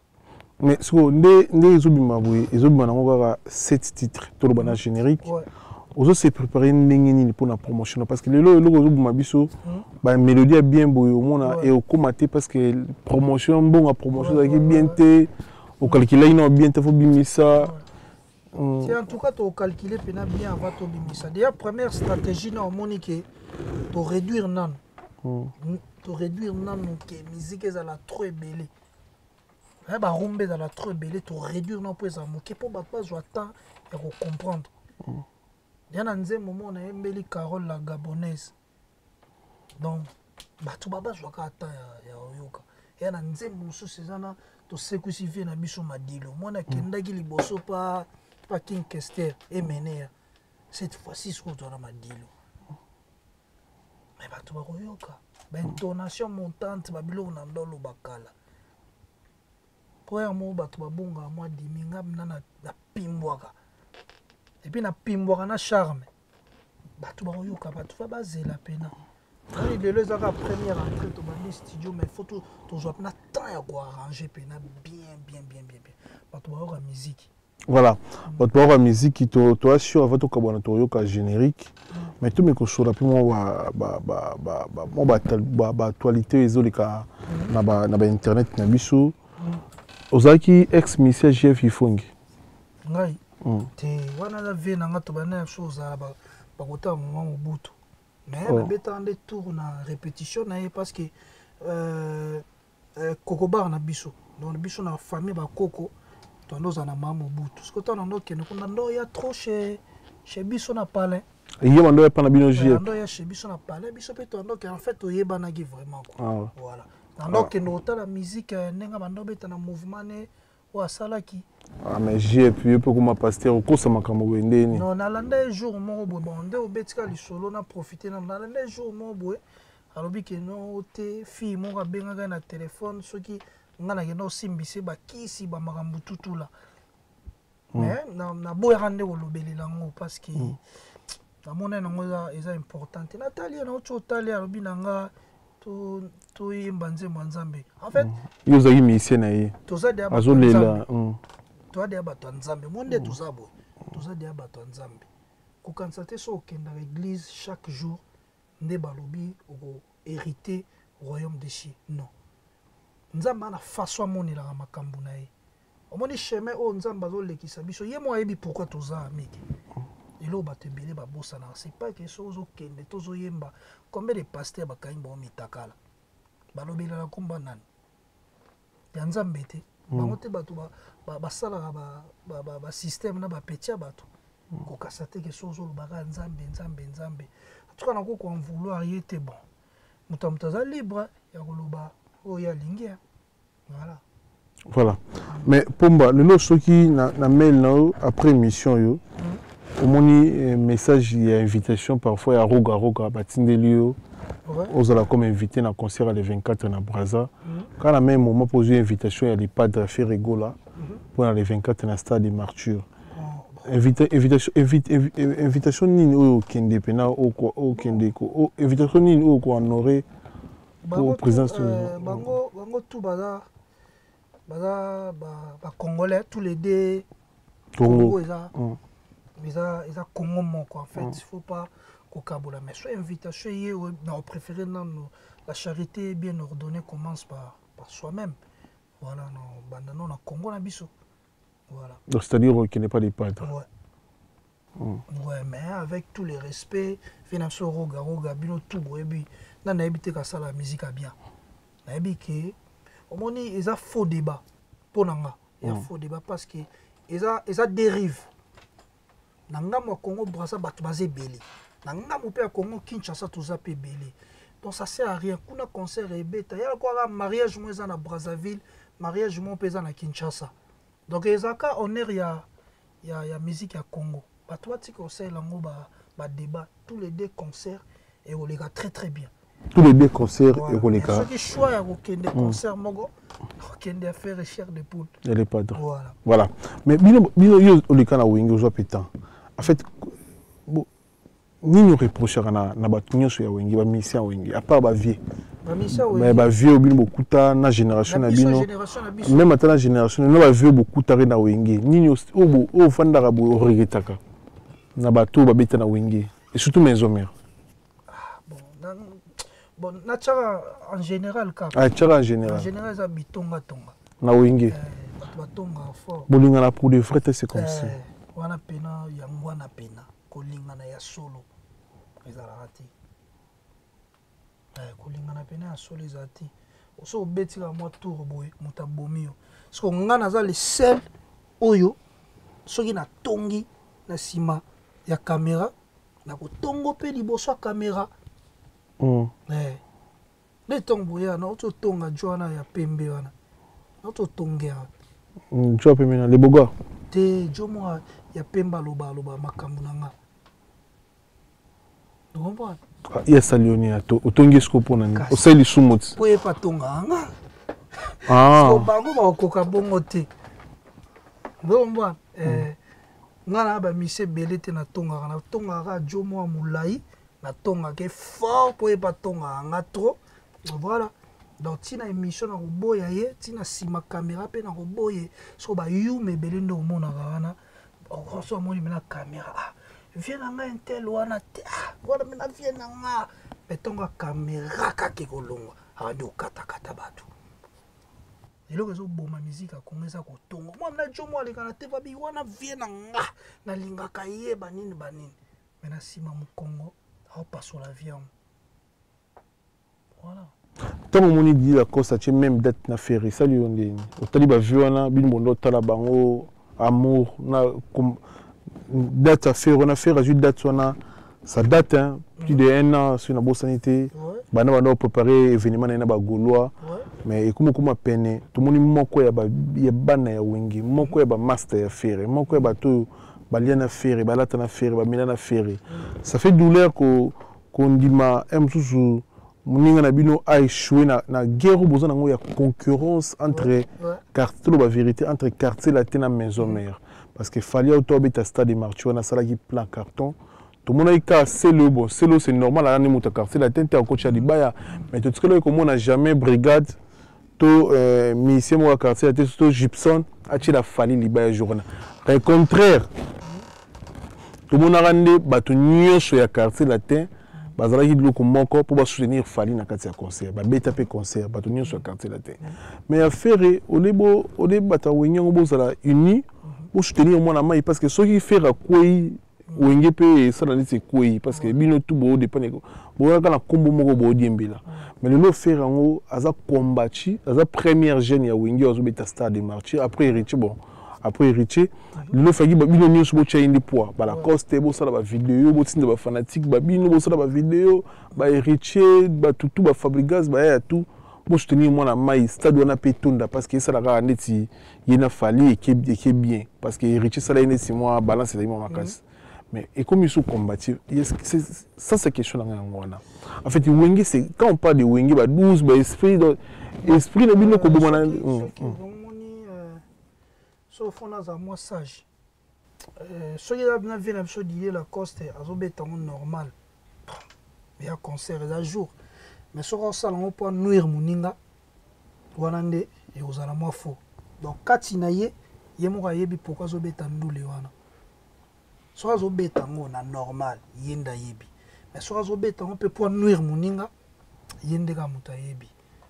mais sikoyo nde nde ezobima boye ezobima nango kaka 7 titre toloba na générique ouais. ozo se préparer ndenge nini mpona promotion parce que lelo eloko ezobima biso bamélodie ya bien boye omona Ouais. ekokóma te parce que promotion mbongo ya promotion Ouais, ezalaki ouais, bien ouais. te okalkulaki nao bien te fo bimisa C'est en tout cas tocalcule mpena bien avant tobimisa déjà première stratégie na omoni ke toréduire nano toréduire nano ke musique ezala trop ebele ya barumba ezala trop ebele toréduire nano mpo ezala moke mpo bato bazwa temps ya kocomprendre ya na nzembo moko nayembeli Carole la Gabonaise donc bato bazwaka temps ya koyoka ya na nzembo mosusu eza na tosekwisi vie na biso madilo mwana akendaki liboso pa pa King Kester Emeneya cette fois-ci soki ozwa na madilo mais bato bakoyoka baintonation montante babiloko na ndo oloba kala mpo ya mo bato babongaka mwa dimi nga na napimbwaka et puis napimbwaka na charme bato bakoyoka bato fa bazela mpena ani lelo eza kaka première entrée tobandi studio mais faut tozwa mpena temps ya koarrange mpena bien bien bien bien bien bato bayoka musique Voilà, bato bayoka musique toassure avant tokabwana toyoka générique mais tomeki kosola mpe mwa baactualité oyo ezoleka na bainternet na biso. Ozalaki ex musicien JF Ifongi? Ngai te, wana aza vie na nga tobanda na biso ozala bakotala mama Mobutu mais nabetaka nde tour na répétition na ye parce que kokobar na biso donc biso na famille bakoko toanda ozala na mama Mobutu soki otala ndo okende kuna ndo ya trop chez biso na palais. Ye bando ya pa na bino JF? Ndo ya chez biso na palais biso mpe toanda okende en fait toyebanaki vraiment quoi. Ah ouais. Voilà, nando okende kotala musique ndenge bando obeta na mouvement ne oyo asalaki. Ah, mais JF yo mpe okoma pasteur, okosa makambo boye ndeni? Non, nalanda ye jour moko boye. Bon, nde obetika lisolo na profite nano. Nalanda ye jour moko boye, alobi ke no te, fille moko abengaka ye na telefone, soki nga nakenda osimbisa ye bakisi, bamakambo tutula. Mais naboyaka nde kolobelela yango parce que namona yango eza important te. Natali ye, nauti otali, alobi na nga toyemba nzembo ya Nzambe en fait. Yo ozalaki musicien na ye. Toza deya bato ya azolela Nzambe. Toza deya bato ya Nzambe. Mo nde toza boye, toza deya bato ya Nzambe. Kokanisa te so okendaka église chaque jour nde balobi okohériter royaume des cieux. Non, Nzambe ana façon amonelaka makambo na ye. Omoni chemin oyo Nzambe azolekisa biso, ye mo ayebi pourquoi toza mike. Eloko bato ebele babosanaka, c'est pas que soki ozokende tozoyemba. Combien de pasteur bakangi bango mitakala, balobelaka nkomba nani ya Nzambe te? Bango te. Bato basalaka basystème na bapeti ya bato. Kokasa te ke so ozolobaka Nzambe, Nzambe, Nzambe. En tout cas, nakoki koen vouloir ye te. Bon, moto ya moto aza libre ya koloba oyo ye alingi, hein. Voilà. Voilà. Mais Pomba, lelo soki na mail na yo après émission yo, omoni message ya invitation parfois ya Roga Roga batindeli yo, ozala comme invité na concert ya le 24 na Brazza, kaka na même moment mpo ozwi invitation ya le Padre Ferre Gola mpona le 24 na stade de Martyr. Invitation nini oyo okende mpena, okende invitation nini oyo kohonorer Bango po présidence? Bango tout baza bacongolais tous les deux. Congo. Congo eza eza Congo moko en fait. Il faut pas kokabola. Mais so invitation ye na opréféré nano, la charité bien ordonnée commence par soi-même. Voilà, no banda no na Congo na biso, voilà. Donc c'est-à-dire okende pas le Padre? Ouais. Ouais, mais avec tout le respect, fe na biso Roga Roga, bino tout boyebi nga nayebi te kasala musique ya bien. Nayebi ke omoni eza faux débat mpo na nga, eza faux débat parce que eza dérive. Na ngambo ya Congo Braza bato baza ebele, na ngambo mpe ya Congo Kinshasa toza mpe ebele. Donc ça sert à rien. Kuna concert ebeta ya kwaka mariage mo eza na Brazzaville, mariage mo mpe eza na Kinshasa. Donc ezalaka honneur ya musique ya Congo. Bato batika kosalela yango badébat. Tous les deux concerts ekoleka très très bien. Tous les deux concerts Voilà. ekoleka. Soki choix ya kokende concert moko, kokende ya faire chair de poule. Ya le Padre. Voilà. Voilà. Mais bino bino, yo oleka na Wenge, ozwa mpe temps. En fait, nini oreprochaka na bato nyonso ya Wenge, bamusicien ya Wenge, à part bavieux? Bamisia? Mais bavieux oyo bino bokuta na génération na biso bino. Génération na biso. Même ata na génération na bavieux bokutaki na Wenge, nini oyo ofandaka boye oregretaka na bato oyo babeta na Wenge et surtout Maison Mère? Bon, natiaka en général kaka. Ah, tiaka en En général. Général eza bitongatonga. Na Wenge. Bato batongaka fort. Bolingana pour de vrai te, c'est comme si Wana pena yango, wana pena kolingana ya solo ezalaka te. Kolingana pena ya solo ezala te. So obetika mwa tour boye, moto abomi yo. Siko nga naza le seul oyo soki natongi na nsima ya caméra, nakotongo mpe liboso ya caméra. Nde ntongo boye nauti otonga jo wana ya pembe wana, nauti otonge awa. Jo pembe na leboga? Te, jo moko ya pembe, aloba aloba makambo na nga, ocomprendre? Ah, ye asali yo nini? Otongi esiko mpo na nini? Kasi. Osali lisumu ti? Mpo ye mpe atongaka nga. Ah. So bango bakokoka bongo te, ozokomprendre? Nga na bamise ebele te. Natongaka kaka jo moko ya molai, natongaka ye fort mpo ye mpe atongaka nga trop. Voilà. Donc ntina émission na koboya ye, ntina nsima caméra mpe na koboya ye. So bayuma ebele nde omonaka wana, so amoni mena caméra: "Ah, vieux na ngai intel wana te, ah, wana mena vieux na nga." Mais ntongo ya caméra kaka ekolongwa, abandi kokatakata bato. Eloko ezoboma musique ya Kongo eza kotonga. Mwa na jo mo aleka na te, babi wana vieux na nga, nalingaka ye, banini banini, mais na nsima mokongo aopasola vieux yango. Voilà. Ntango omoni Didi Lacoste atie même date na Ferre, esali yo ndeni? Otali bavieux wana, bino bondo otala bango amour na date ya Ferre wana, Ferre azwi date wana. Ça date, hein, plus de un an, soki nabosani te, banda banda kopréparer événement na ye na bagaulois. Mais ekomi okoma pene, tomoni moko ya bana ya Wenge, moko ya bamaster ya Ferre, moko ya bato oyo balia na Ferre, balata na Ferre, bamela na Ferre. Ça fait douleur kondima un mosusu moninga na bino a échoué na guerre oyo boza nango ya concurrence entre quartier, toloba vérité, entre Quartier Latin na Maison Mère, parce que Fally auto abeta Stade Martyrs wana, asalaki plan carton, tomonaki kaka Selo. Bon, Selo, c'est normal, aza nde moto ya Quartier Latin te, akotya libaya, mais totikalaki komona jamais brigade to musicien moko ya Quartier Latin to Gibson atiela Fally libaya jour wana. Au contraire, tomonaka nde bato nyonso ya Quartier Latin bazalaki biloko moko mpo basoutenir Fally na kati ya concert, babeta mpe concert, bato nyonso ya Quartier Latin. Mais ya Ferre, ole bato ya Wenge yango bozala uni, bosoutenir mwana mai, parce que soki Ferre akwei, Wenge mpe esala neti ekwei, parce que bino tu boodépendre, boyaka na nkombo moko, boodiembela. Mais lelo Ferre yango aza combattu, aza première jeune ya Wenge oyo azobeta Stade de Martyr après Héritier. Bon, après Héritier, lelo faki bino nyonso botya ye nde poids, balacoste bosala bavideo, botinda bafanatique babino, bosala bavideo, bahéritier, batutu, bafabrigas, baya tu bosoutenir mwana mai, stade wana mpe etonda, parce que esala kaka neti ye na Fally eke bien, parce que Héritier esala ye neti mwa balance ezali mwa makasi, mais ekomi so combatif. Ça, c'est question na ngai yango wana. En fait, Wenge, c'est quand on parle de Wenge, ba 12, ba esprit, donc esprit na bino koboma na Omoni, so fo naza mwa sage, soki eza na vie na biso, Didier Lacoste azobeta yango normal, ya concert eza jour, mais soki osala yango mpo anuire moninga wana, nde ekozala mwa faux. Donc kati na ye, ye moko ayebi pourquoi azobeta ndule wana. Soki azobeta yango na normal, ye nde ayebi, mais soki azobeta yango mpe mpo anuire moninga, ye nde kaka moto ayebi.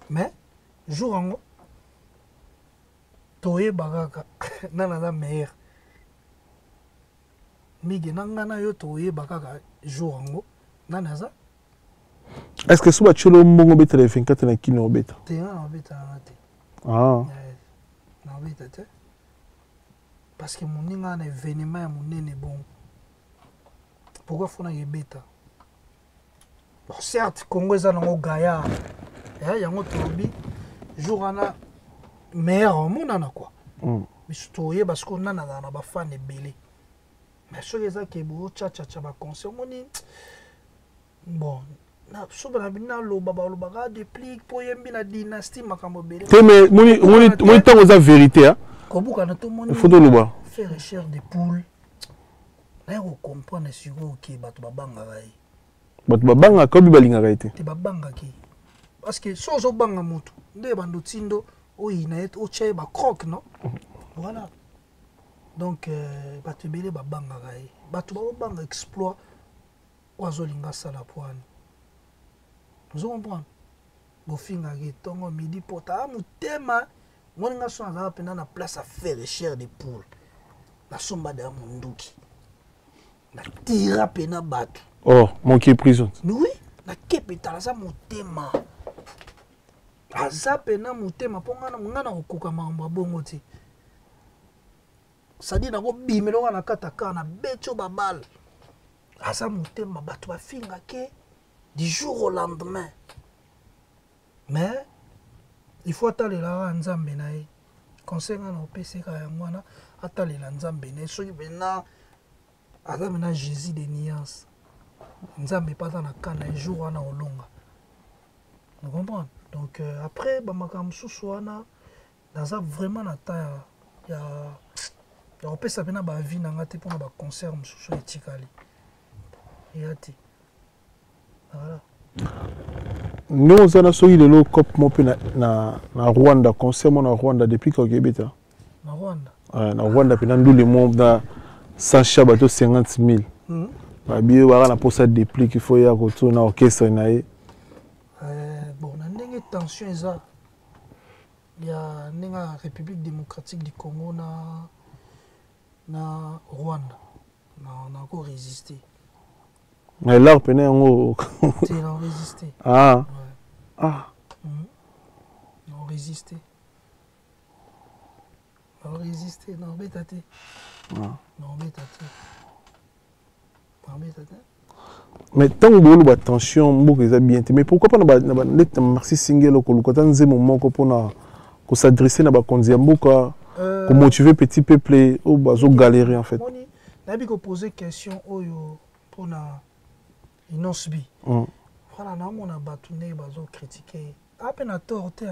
Mais jour yango toyeba kaka nani aza meilleur. Mige na ngai na yo, toyeba kaka jour yango nani aza. Est ce que so batieli mbongo obetela 24 na kino, obeta? Te, nga na obeta nanga te. Ah. Na obeta te, parce que moninga na événement ya monene bongo, pourquoi fo nanga ebeta? Bon, certes, Congo eza nango gaillard, yango tolobi jour wana meilleur omonana quoi. Biso toyeba sikoyo nani azala na bafane ebele. Mais soki eza ke bootyatyatya baconcert, omoni, bon, so na naloba, balobaka Déplique mpo oyembi na Dynastie, makambo ebele. Te, mais moni ntango eza vérité. Kobukana, tomoni. Faut toloba. Faire chair de poule, naye kocomprendre sikoyo ke bato babangaka ye. Bato babangaka obi balingaka ye te. Te, babangaki, parce que so ozobanga motu nde bando tindo oyina ye, otya ye bacroque, non? Voilà. Donc bato ebele babangaka ye, bato bakobanga exploit oyo azolinga asala po wana, ozo comprendre, bofingaka etongo midi pota a motema. Moninga, so nazalaka mpena na place ya Ferre chair de poule, nasomba deya monduki, natira mpena bato. Oh, moki prison. Oui, nakepe tala, aza motema, aza mpena motema, mpo nga na kokoka makambo ya bongo te. Sadi nakobimela oka na kati ya kar, nabeti oyo babale. Aza motema, bato bafingake du jour au lendemain, mais il faut atalela kaka Nzambe na ye. Conseil nga na opeseka yango wana, atalela Nzambe na ye. Soki mpena aza mpena Jésus de nuance, Nzambe mpe aza na ka na ye, jour wana olonga, comprendre. Donc après bamakambo mosusu wana, naza vraiment na temps ya kopesa mpena baavis na nga te mpona baconcert mosusu etikali eya te. Voilà. Ndenge oza na, soki lelo cop mo mpe na Rwanda, concert mo na Rwanda, depuis kaka ebeta. Na Rwanda? Na Rwanda mpena ndule mo na sacha bato 50 000 babi oyo baka na mposa Déplique, il faut ya koto na orchestre na ye. Bon, na ndenge tension eza ya ndenge ya République démocratique du Congo na Rwanda, nako résister. Mais l'art pene yango. Te, na résister. Ah. Ouais. Ah. Na résister, na résister, na obeta te. Ah. Na obeta te, na obeta te. Mais ntango boloba tension, mboka eza bien te, mais pourquoi pas na neti na Maxi Single koluka ata nzembo moko mpona kosadresse na bakonzi ya mboka, komotiver petit peuple oyo bazogalérer en fait? Moni, nayebi kopose question oyo mpona Innoss'B. Voilà, naomona bato ndenge bazocritiquer ape na tort te.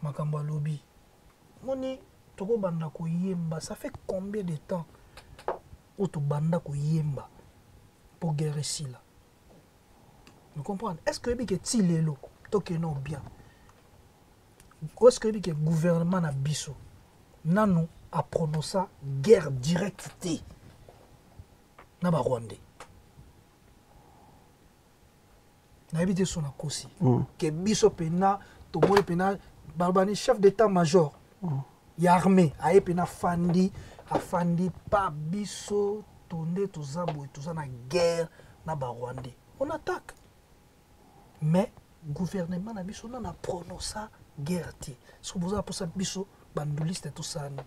Makambo alobi, moni, tokobanda koyemba, ça fait combien de temps oyo tobanda koyemba mpo guerre esila? Me comprendre, est ce que oyebi ke ti lelo tokende bien? Est ce que oyebi ke gouvernement na biso nanu aprononça guerre directe te na Barwandais? Nayebi te so nakosi. Ke biso mpena tomoni mpena balobani chef d'état major ya armée aye mpena afandi, afandi pa biso to nde toza boye, toza na guerre na Barwandais, on attaque. Mais gouvernement na biso nana prononça guerre te. Soki boza mposa biso banduliste tosala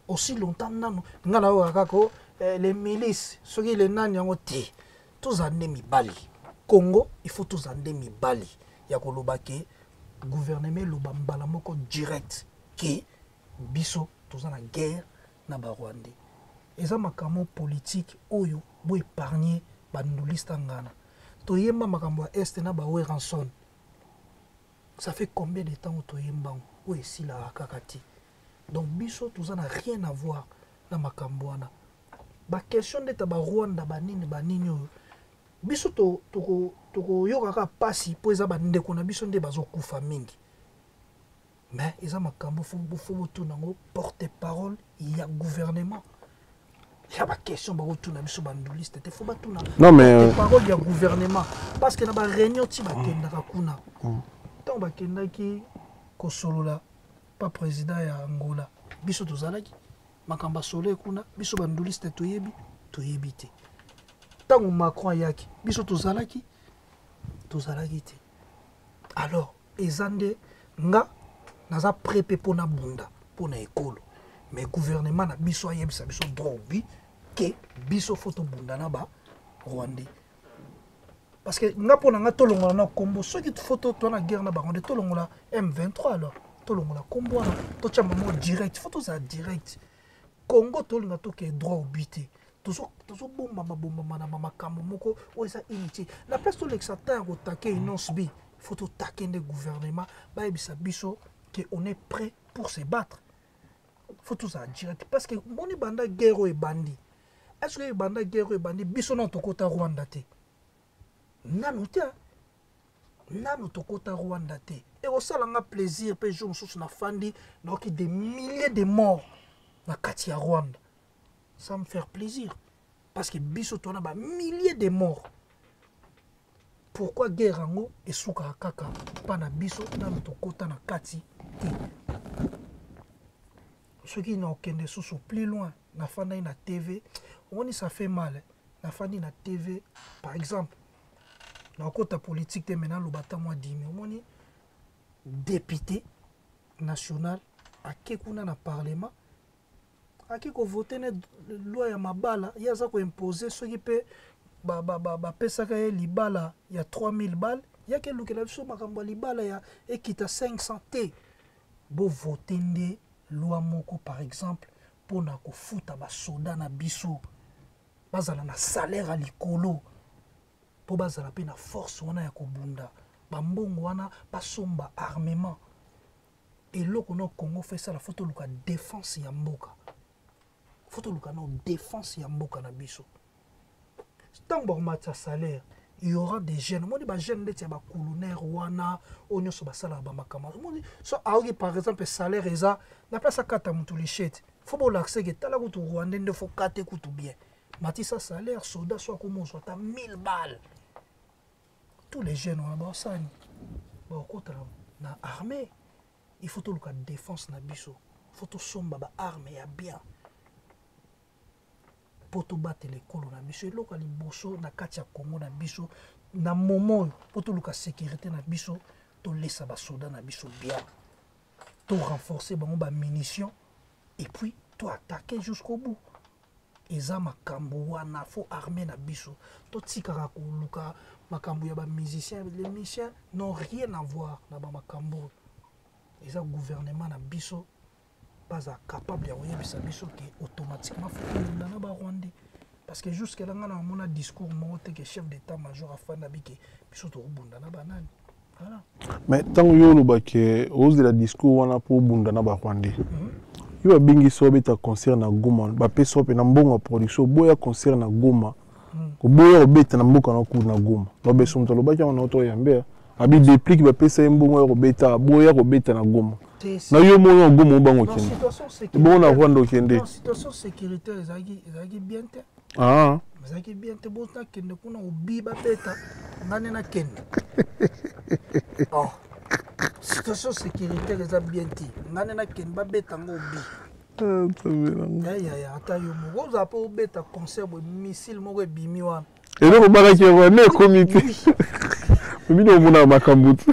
aussi longtemps nanu nga na oyo kaka o les milices, soki le nani yango te, tozala nde mibali. Congo, il faut tozala nde mibali ya koloba ke gouvernement eloba mbala moko direct ke biso toza na guerre na Barwandais. Eza makambo politique oyo boépargne banduliste. Ngana toyemba makambo ya Est na baWerrason, ça fait combien de temps toyemba yango oyo esilaka kaka te? Donc biso toza na rien à voir na makambo wana, baquestion ndeta Barwanda, banini banini oyo. Biso tokoyoka kaka mpasi mpo eza bandeko na biso nde bazokufa mingi. Mais eza makambo fo botuna yango porte parole ya gouvernement. Ya baquestion bakotuna biso banduliste te, fo batuna Non, mais porte parole ya gouvernement, parce que na baréunion ti bakendaka kuna, ntango bakendaki kosolola pa président ya Angola, biso tozalaki. Makambo asolo kuna, biso banduliste toyebi, toyebi te. Ntango Macron ayaki, biso tozalaki, tozalaki te. Alors eza nde nga naza prêt mpe mpo nabunda mpo na ekolo, mais gouvernement na biso ayebisa biso droit au but ke biso fo tobunda na ba Rwandais. Parce que nga, mpo na nga, tolongola na kombo. Soki fo to na guerre na bango nde tolongola M23, alors tolongola kombo wana, totya mamo direct. Fo tozala direct. Congo, tolinga tokee droit au but te. Tozobombama bombama na makambo moko oyo eza inutile. Na place tolekisa temps ya koattaquer Innoss'B, faut toattaquer nde gouvernement, bayebisa biso ke on est prêt pour se battre. Faut tozala direct, parce que moni, banda guerre oyo ebandi, est ce que ebanda guerre oyo ebandi, biso nano tokota Rwanda te? Nanu te, nanu tokota Rwanda te. Ekosalanga plaisir mpe jour mosusu nafandi, nayoki des milliers de morts na kati ya Rwanda, ça me faire plaisir, parce que biso tona ba milliers de morts. Pourquoi guerre yango esukaka kaka mpa na biso? Nanu tokota na kati te. Soki na okende susu plus loin, nafandaki na TV, omoni, ça fait mal. Nafandi na TV, par exemple, nakota politique te, mais naloba ata mwa dimi. Omoni député national ake kuna na parlement, ake kovote ne loi ya mabala. Ye aza koimpose soki mpe bapesaka ba, ba ye libala ya 3000 bal, yaki elukela biso makambo ya libala ya ekita 500 te. Bovote nde loi moko, par exemple, mpona kofuta basoda na biso, bazala na salaire ya likolo mpo bazala mpe na force wana ya kobunda. Bambongo wana basomba armement. Eloko na Congo fo esala, fo toluka défense ya mboka, fo toluka na défense ya mboka na biso. Ntango bakomatisa salaire, il y aura des jeunes. Omoni bajeune ndeti ya bacolonel wana oyo nyonso basalaka bamakambo. Omoni so aoki, par exemple, salaire eza na place, akata motu lichete. Fo bolakisa eke tala kutu Rwandais nde fo kate kutu bien. Matisa salaire soda, so akoma ozwa ata 1000 balles, tous les jeunes wana baosani bakokota na armée. Il faut toluka défense na biso, faut tosomba baarme ya bien mpo tobatela ekolo na biso. Eloko ya liboso na kati ya Kongo na biso na momo oyo, mpo toluka sécurité na biso, tolesa basoda na biso bien, to renforcer bango bamunition et puis to attaquer jusqu'au bout. Eza makambo wana faut armée na biso totikaka koluka makambo ya ba musiciens. Les musiciens n'ont rien à voir na ba makambo oyo. Eza gouvernement na biso baza capable ya koyebisa biso ke automatiquement faut tolunda na ba rwandais, parce que jusque là nga na mona discours moko te ke chef d'état major afanda bike biso tokobunda na banani. Voilà. Mais ntango yo olobaki ozela discours wana mpo obunda na barwandais, yo babengisi obeta concert na Goma, bapesi yo mpe na mbongo ya production, oboya concert na Goma, oboya kobeta na mboka na kuna na Goma. Lobeso moto alobaki yango na oto yambe abi déplique, bapesa ye mbongo ya kobeta, aboya kobeta na Goma. Na yo moko na Goma obango okende bongo na Rwanda okende. Situation sécuritaire ezalaki bien te. Ah. Ezalaki bien te. Bo nakende kuna obi babeta nga nde nakende. Oh. Situation sécuritaire eza bien te, nga nde nakende babeta ngo obi. Yaya, ata yo moko ozala mpo obeta concert boye, missile moko ebimi wana. Eloko balaki yango nde ekomi te. Bino omonaka makambo te,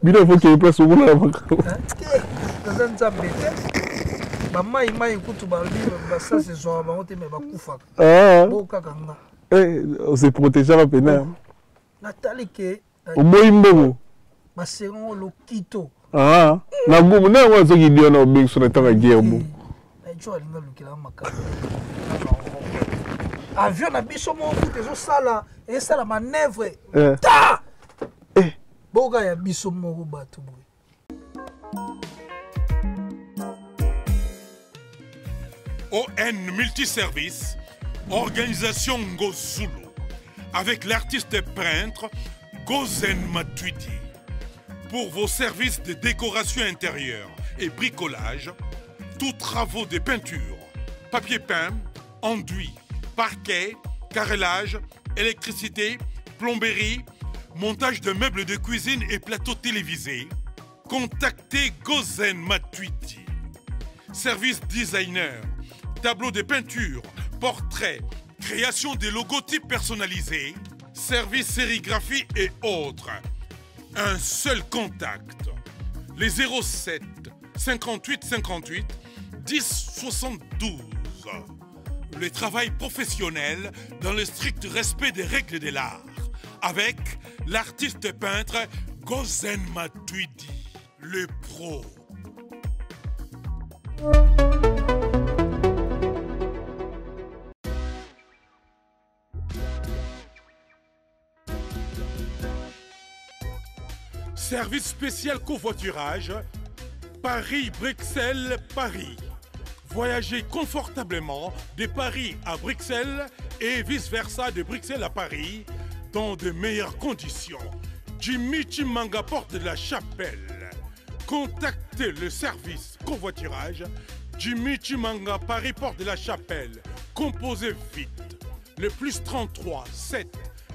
bino faut keye place omonaka makambo. Te, naza nzambe te. Bamai mai kutu balobi basasi ezwaka bango te, me bakufaka. Bo kaka nga. Ose protégeaka pena. Natali ke oboyi mbongo. Basengo lokito. Na gumu na yango azoki dio na obengiso na ntango ya guerre bo. Jo alinga lukela makambo. Avion na biso moko kutu ezosala esala manœuvre ta boka ya biso moko bato boye. ON Multiservice, Organisation Ngozulu, avec l'artiste peintre Gozen Matuidi. Pour vos services de décoration intérieure et bricolage, tous travaux de peinture, papier peint, enduit, parquet, carrelage, électricité, plomberie, montage de meubles de cuisine et plateaux télévisés, contactez Gozen Matuidi. Service designer, tableau de peinture, portrait, création des logotypes personnalisés, service sérigraphie et autres. Un seul contact, les 07 58 58 10 72. Le travail professionnel dans le strict respect des règles de l'art, avec l'artiste peintre Gozen Matuidi, le pro. Service spécial covoiturage, Paris-Bruxelles, Paris. Voyagez confortablement de Paris à Bruxelles et vice-versa de Bruxelles à Paris dans de meilleures conditions. Jimmy Chimanga, porte de la Chapelle. Contactez le service covoiturage Jimmy Chimanga, Paris, porte de la Chapelle. Composez vite le plus 33 7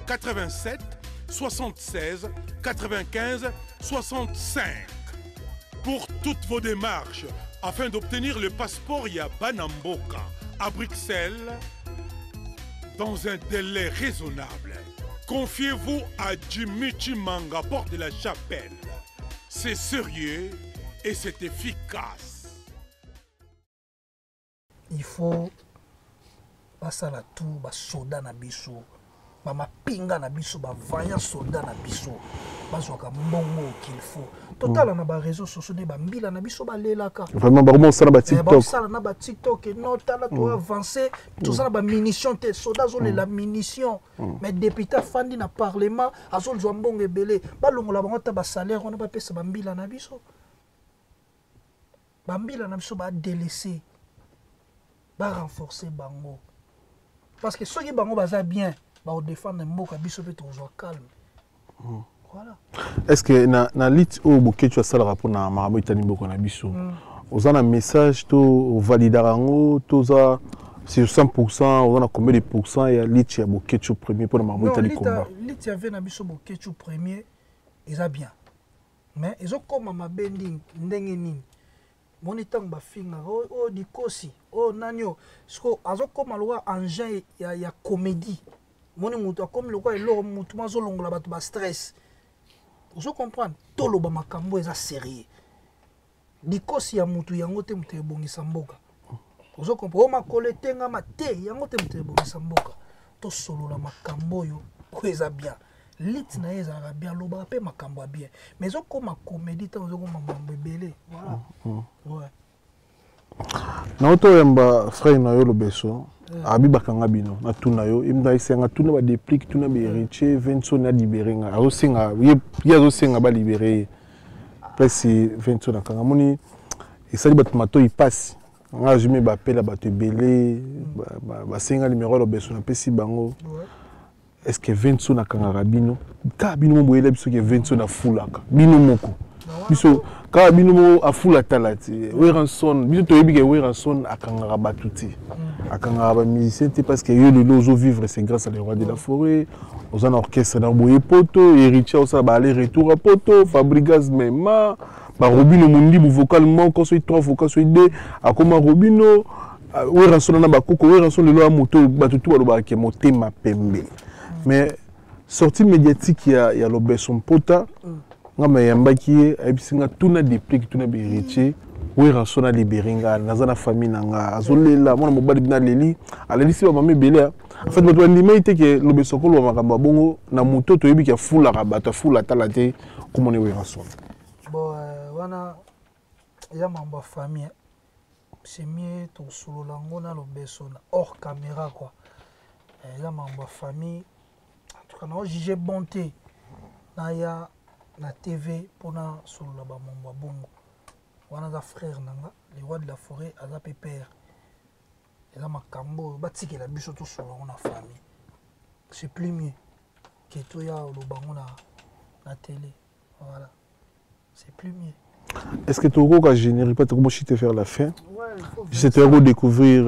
87 76 95 65. Pour toutes vos démarches afin d'obtenir le passeport Yabanamboka à Bruxelles dans un délai raisonnable. Confiez-vous à Jimmy Chimanga, porte de la Chapelle. C'est sérieux et c'est efficace. Il faut basala tout basoda na biso, bamapinga na biso, bavaillant soldat na biso bazwaka mbongo qu'il faut. Totala na baréseau sociaux nde bambila na biso balelaka. Vraiment, bakoma kosala ba TikTok. Bakosala na ba TikTok. No tala, to avance, toza na bamunition te, soda azolela munition, mais député afandi na parlement azozwa mbongo ebele. Balongola bango ata basalaire wana, bapesa bambila na biso. Bambila na biso badélaissé, barenforcer bango, parce que soki bango baza bien, bakodéfendre mboka biso mpe tokozwa calme. Voilà. Est ce que na lutte oyo Boketshu asalaka mpona makambo etali mboka na biso, oza na message to ovalidaka yango to oza sur 100, oza na combien de pourcent ya lutte ya Boketshu premier mpona makambo etali combat? Lutte ya ve na biso Boketshu premier eza bien, mais ezokóma mabe ndenge nini? Moni ntango bafingaka oyo dikosi oyo nani oyo siko azokóma lokola engin ya comédie. Moni moto akómi lokola eloko motu mo azolongola bato bastress. Ozo comprendre? Toloba makambo eza sérieux. Dikosi ya motu yango te moto ebongisa mboka. Ozo comprendre? O makolo etengama te, yango te moto ebongisa mboka. Tosolola makambo oyo oyo eza bien. Lit na ye ezalaka bien, alobaka mpe makambo ya bien. Mais ezokoma comédie ntango ezokoma mambo ebele. Voilà. Ouais. Nauti oyamba frère na yo Lobeso, abi bakanga bino, natuna yo, ye moto ayesenga tuna ba Deplick, tuna ba Héritier, Venson alibere nga, azosenga ye, ye azosenga balibere ye. Place Venson akanga moni esali bato matoi pasi. Nga azwi me bapela bato ebele, basenga numéro ya Lobeso, napesi bango. Est-ce que Venson akangaka bino? Kaka bino moko boyela biso ke Venson afulaka bino moko. Biso kaka bino moko afula tala te. Werrason, biso toyebi ke Werrason akangaka bato te. Akangaka ba musiciens te parce que yo lelo ozo vivre c'est grâce à le roi de la forêt. Oza na orchestre na boye poto, Héritier osala ba aller retour à poto, Fabregas mema, ba Robino Mundibu vocal moko soki 3 vocal soki 2, akoma Robino. Werrason na bakoko, Werrason lelo ya moto bato tu balobaka ke motema pembe. Mais sortie médiatique ya Lobeso Mpota, nga mayambaki ye, ayebisi nga tuna Deplick, tuna ba Héritier, Werrason a libéré nga, naza na famille na nga, azolela, mwana mobali bina aleli, alelisi ba mama ebele. En fait, bato bandimai te ke Lobeso akoloba makambo ya bongo na moto toyebi ke afulaka bato, afula tala te komona Werrason. Bon, wana ya mambo ya famille. C'est mieux tosolola yango na Lobeso na hors caméra quoi. Eza mambo ya famille. En tout cas, na juger bon te na ya na TV mpona solola ba mambo ya bongo. Wana aza frère na nga, le roi de la forêt aza pe père. Eza makambo oyo batikela biso tosolola yango na famille. C'est plus mieux que toya oloba yango na télé. Voilà. C'est plus mieux. Est-ce que tu as générique pas trop te faire la fin? J'étais te découvrir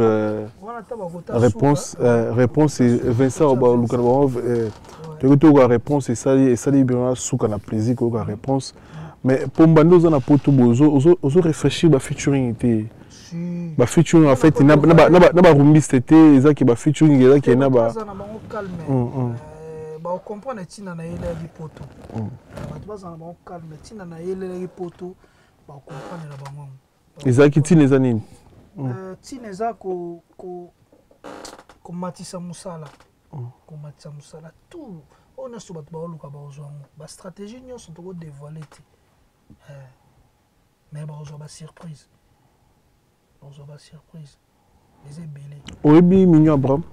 réponse, réponse et Vincent tu as réponse et ça et ça libéra souka na plaisir ko réponse. Mais pour mbando za na poto bozo ozo réfléchir ba featuring était ba featuring en fait na na na ba rumbiste était eza ki ba featuring eza ki na ba calme. Ba comprendre tina na yele di poto. Bato bazala bango calme, tina na yelelaki poto, ba comprendre na bango. Ezalaki tina eza nini? Tina eza komatisa mosala. Komatisa mosala tout. Oyo nyonso bato baoluka baozwa yango. Ba stratégie nyonso toko dévoiler te. Mais baozwa ba surprise. Baozwa ba surprise. Eza ebele. Oyebi Mignon Abraham?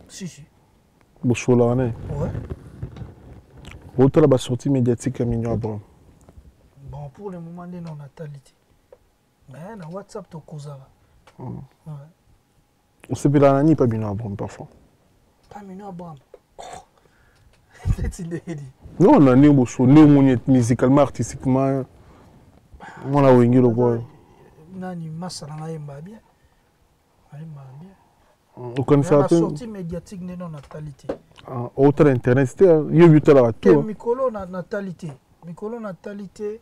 Si, si. Bosolaka na ye? Ouais. Otala ba sortie médiatique ya Mignon Abraham? Bon, pour le moment, nde na natali te. Mais na WhatsApp tokozala. Ouais. Osepelaka na nini pa Mignon Abraham parfois? Pa Mignon Abraham? Oh. Neti ndeni. Non, na ndenge boso, ndenge omoni musicalement, artistiquement, mwana wenge lokola. Nani masa na ngai yemba bien. Ayemba bien. Okanisa te. Sortie médiatique nde non natali te. Ah, otala internet te, yo bi otala te. Tout. Mikolo na natali te. Mikolo natali te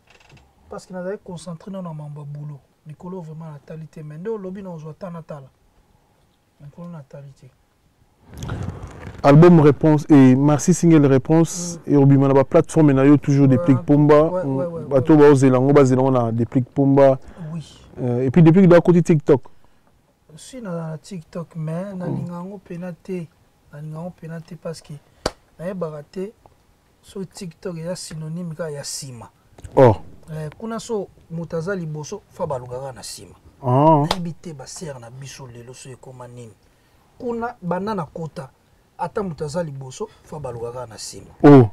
parce que nazali concentré na mambo ya boulot. Mikolo vraiment natali te, mais nde olobi na ozwa ta natala. Mikolo natali te. Album réponse et merci single réponse et obima na ba plateforme na yo toujours Deplick Pomba. Bato ba ozelango ba zelango na Deplick Pomba. Oui. Et puis depuis que côté TikTok. Si na TikTok mais na lingango pena te, na lingango pena te parce que na yebaka te so TikTok ya synonyme ka ya sima. Oh. Kuna so moto aza liboso fa balukaka na sima. Ah. Nayebi te ba sœur na biso lelo so ekoma nini. Kuna banda na kota ata moto aza liboso fa balukaka na sima. Oh.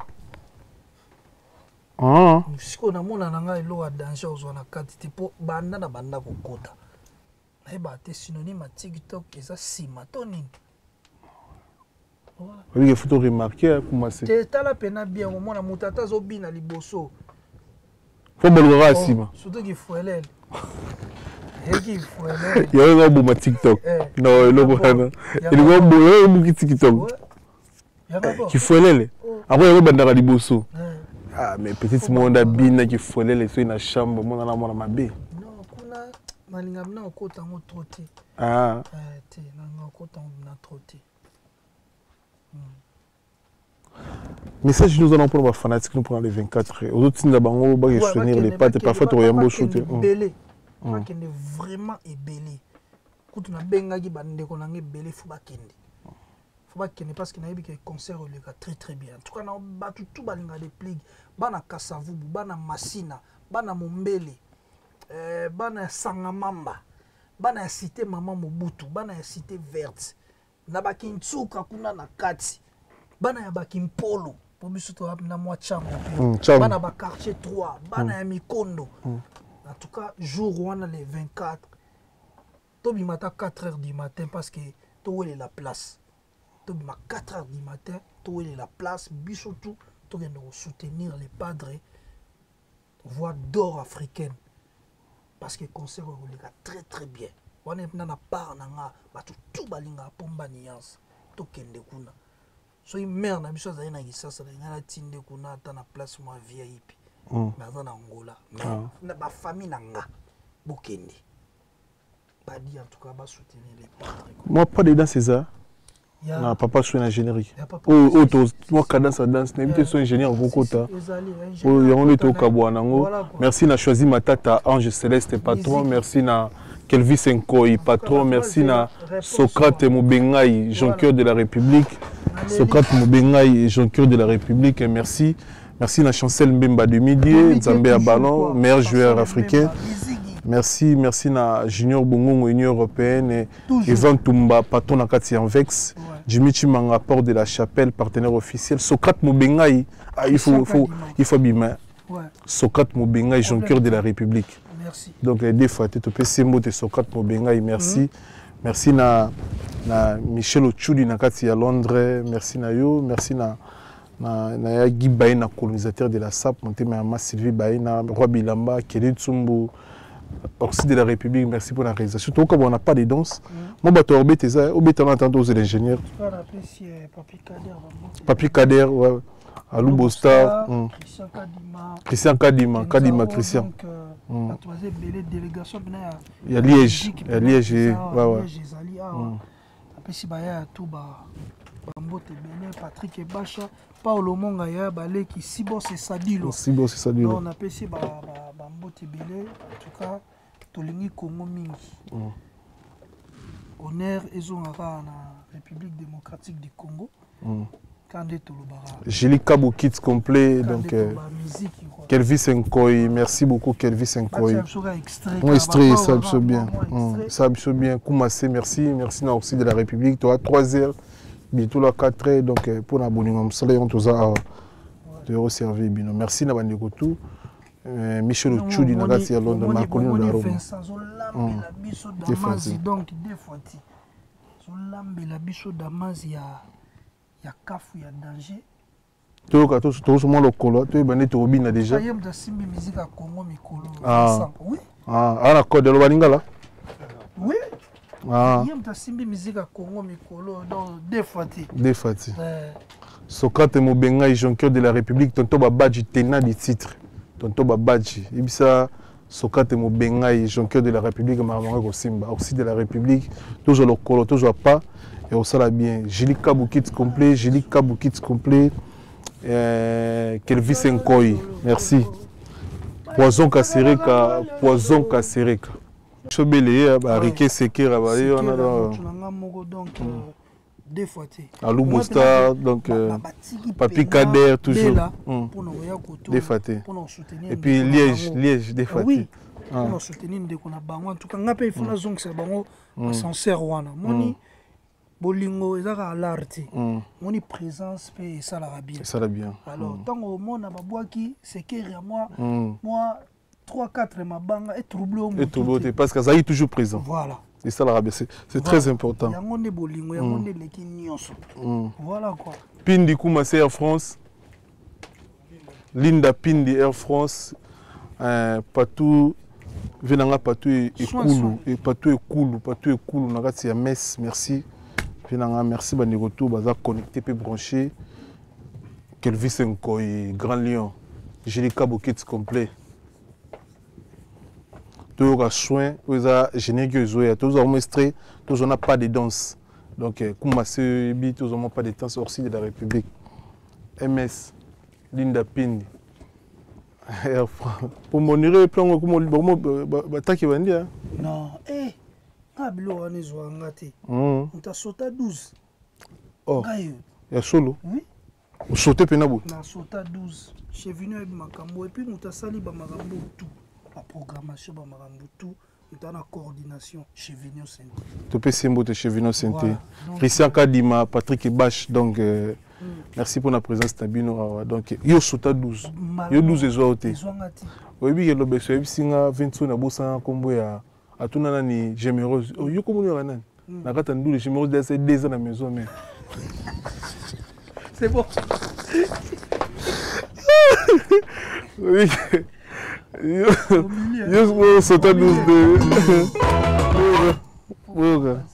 Ah. Sikoyo namona na ngai eloko ya danger ozwa na kati te po banda na banda kokota. Nayebaka te synonyme ya TikTok eza sima to nini. Voilà. Oyebi ke faut remarquer kuma se. Te tala pena bien omona moto ata azobina liboso. Faut balukaka na sima. Surtout ki fuelele. Eki fuelele. Yango eza boma TikTok. Non, eloko wana. Eloko boye obuki TikTok. Kifuelele. Après yango ebandaka liboso. Ah mais petite monde abina kifuelele soki na chambre mona na mona mabe. Non, kuna nalinga na okota ngo trop te. Ah. Te, nalinga okota ngo na trop te. Message nous allons pour les fanatiques nous prendre les 24 heures. Aux autres nous avons ba soutenir les pattes parfois tu yambo shooter. Ebele. Bakende vraiment ebele. Kutu nabengaki bandeko na ngai ebele, fo bakende, fo bakende, parce que nayebi ke concert oleka très très bien. En tout cas, na bato tu balingaka Deplick, bana Kasavubu, bana Masina, bana Mombele, bana ya Sangamamba, bana ya Cité Mama Mobutu, bana ya Cité Verte, na Bakintsuka kuna na kati, bana ya Bakimpolo, po biso toza na mwa Tshangu mpe, bana ba quartier 3, bana ya Mikondo. En tout cas, jour wana, le 24, tobima ata 4 heures du matin, parce que towelela place. Tobima 4 heures du matin, towelela place. Biso tu tokende kosoutenir les padres, voix d'or africaine, parce que concert oyo ekoleka très très bien. Wana mpena na part na nga, bato tu balingaka Pomba Nuance, tokende kuna. Soki mare na biso azali na Kisasa, na ngai natinde kuna ata na place mwa VIP. Mais aza na Angola. Mais na bafamille na nga, bokende badi, en tout cas basoutenir les padres. Moi, pas de danse eza na papa so na générique oyo oyo, mwa cadence ya danse, nayebi te so ingénieur okokota oyo, yango nde tokabwana nango. Merci na Choisi Matata, Ange Céleste, patron. Merci na Kelvis Nkoy, patron. Merci na Socrate Mobengai, jonqueur de la République. Socrate Mobengai, jonqueur de la République, merci. Merci na Chancel Mbemba de Midi, Nzambe ya ballon, meilleur joueur africain. Merci, merci na Junior Bongongo, Union européenne, Evan Tumba, patron na kati Anvex, Jimmy Chimanga, Port de la Chapelle, partenaire officiel, Socrate Mobengai, ah, il faut bima. Socrate Mobengai, jonqueur de la République. Merci. Donc les deux fois tu peux mbote Socrate Mobengai, merci. Merci na Michel Ochudi na kati ya Londres, merci na yo, merci na ya Guy Baye, na colonisateur de la SAP, motema ya ma Sylvie Baye, na Roi Bilamba, Kelly Tsumbu, Oxy de la République, merci pour la réalisation. Tout comme on n'a pas de danse. Moi, bato obeta eza, obeta na tantôt aux ingénieurs. Papi Kader, ouais. Alou Bosta, Christian Kadima. Christian Kadima, Kadima Christian. Donc, bato baza ebele, délégation mpena ya Ya Liège, ya Liège, ouais. Liège ezali awa. Apesi baya ya tu bambote ebele, Patrick Ebasha, Paulo Monga, ya baleki Sibos Esadilo. Sibos Esadilo. Donc napesi bambote ebele. En tout cas, tolingi Congo mingi. Honneur ezonga kaka na République démocratique du Congo. Quand nde tolobaka. Julie Kabou, kit complet, donc Kelvis Nkoy, merci beaucoup Kelvis Nkoy. Moi extrait, ça biso bien. Ça biso bien. Koumassé, merci, merci na aussi de la République. Toi 3 heures, bientôt la 4 heures, donc pour la bonne mosala yon toza awa. To servir bino. Merci na bandeko tout. Michel Ochudi na kati ya Londres, Marcolino da Roma. Vincent azolambela biso damasi, donc deux fois ti azolambela biso damasi ya kafu ya danger. Toyoka, tozomwa lokolo, toyeba nde tokobina déjà. Ye moto asimbi musique ya Congo mikolo. Ah. Oui. Ah, na code aloba lingala. Oui. Ah. Ye moto asimbi musique ya Congo mikolo, donc deux fois ti. Deux fois ti. Socrate Mobengai, jonqueur de la République, tonton Babadji, tenant du titre, tonton Babadji yebisa Socrate Mobengai, jonqueur de la République, makambo kosimba aussi de la République. Tozwa lokolo, tozwa pas et osala bien. Julie Kabou, kit complet, Julie Kabou, kit complet. Kelvis Nkoy, merci. Poison Kasereka, Poison Kasereka, sobele ye barike sekera baye wana. Nanga moko, donc deux fois te. Alou Star, donc Papi Kader toujours. Mpona koya koto. Deux fois te. Mpona kosoutenir. Et puis Liège, Liège, deux fois te. Oui, mpona kosoutenir ndeko na bango. En tout cas, nga mpe il faut nazongisa bango ascenseur wana. Moni bolingo eza kaka lar te, moni présence mpe esalaka bien. Esala bien. Alors ntango omona babwaki sekere ya mwa 3 4 mabanga, etrouble o. Etrouble te, parce que azalaki toujours présent. Voilà. Esalaka bien, c'est très important. Yango nde bolingo, yango nde eleki nyonso. Voilà quoi. Pindi Kumase, Air France, Linda Pindi, Air France, Patou ve nanga, Patou Ekulu, Patou Ekulu, Patou Ekulu na kati ya mes. Merci ve nanga, merci bandeko to baza connecté mpe branché. Kelvis Nkoy, Grand Lion, Jelika Bokit complet. Toyoka soin oyo eza générique oyo ezoya, tozwa mo extrait, tozwa na pas de danse. Donc Kumase oyebi, tozwa mo pas de danse orsi de la République, MS Linda Pindi, Air France po monire plango bataki bandi. Non, eh. Nga biloko wana ezwaka nga te. Moto asota 12. Oh. Ngai Ya solo. Oui. Osote mpena boye. Nasota 12. Chevino ayebi makambo, et puis moto asali bamakambo tout, baprogrammation, bamakambo tout, moto ana coordination, Chevino Sente. Topesi ye mbote, Chevino Sente. Voilà. Donc, Christian Kadima, Patrick Bash, donc merci pour la présence na bino awa. Donc yo sota 12. Yo 12 ezwa yo te. Ezwanga te. Oyebi ke lobeso oyebisi nga Vinso na bosana nkombo ya atuna nani Gémérose. Oh, yo komoni yaka nani na kati ya ndule Gémérose dasa 2 ans na maison mais C'est bon. Oyebi ke yo sota 12 de oyoka.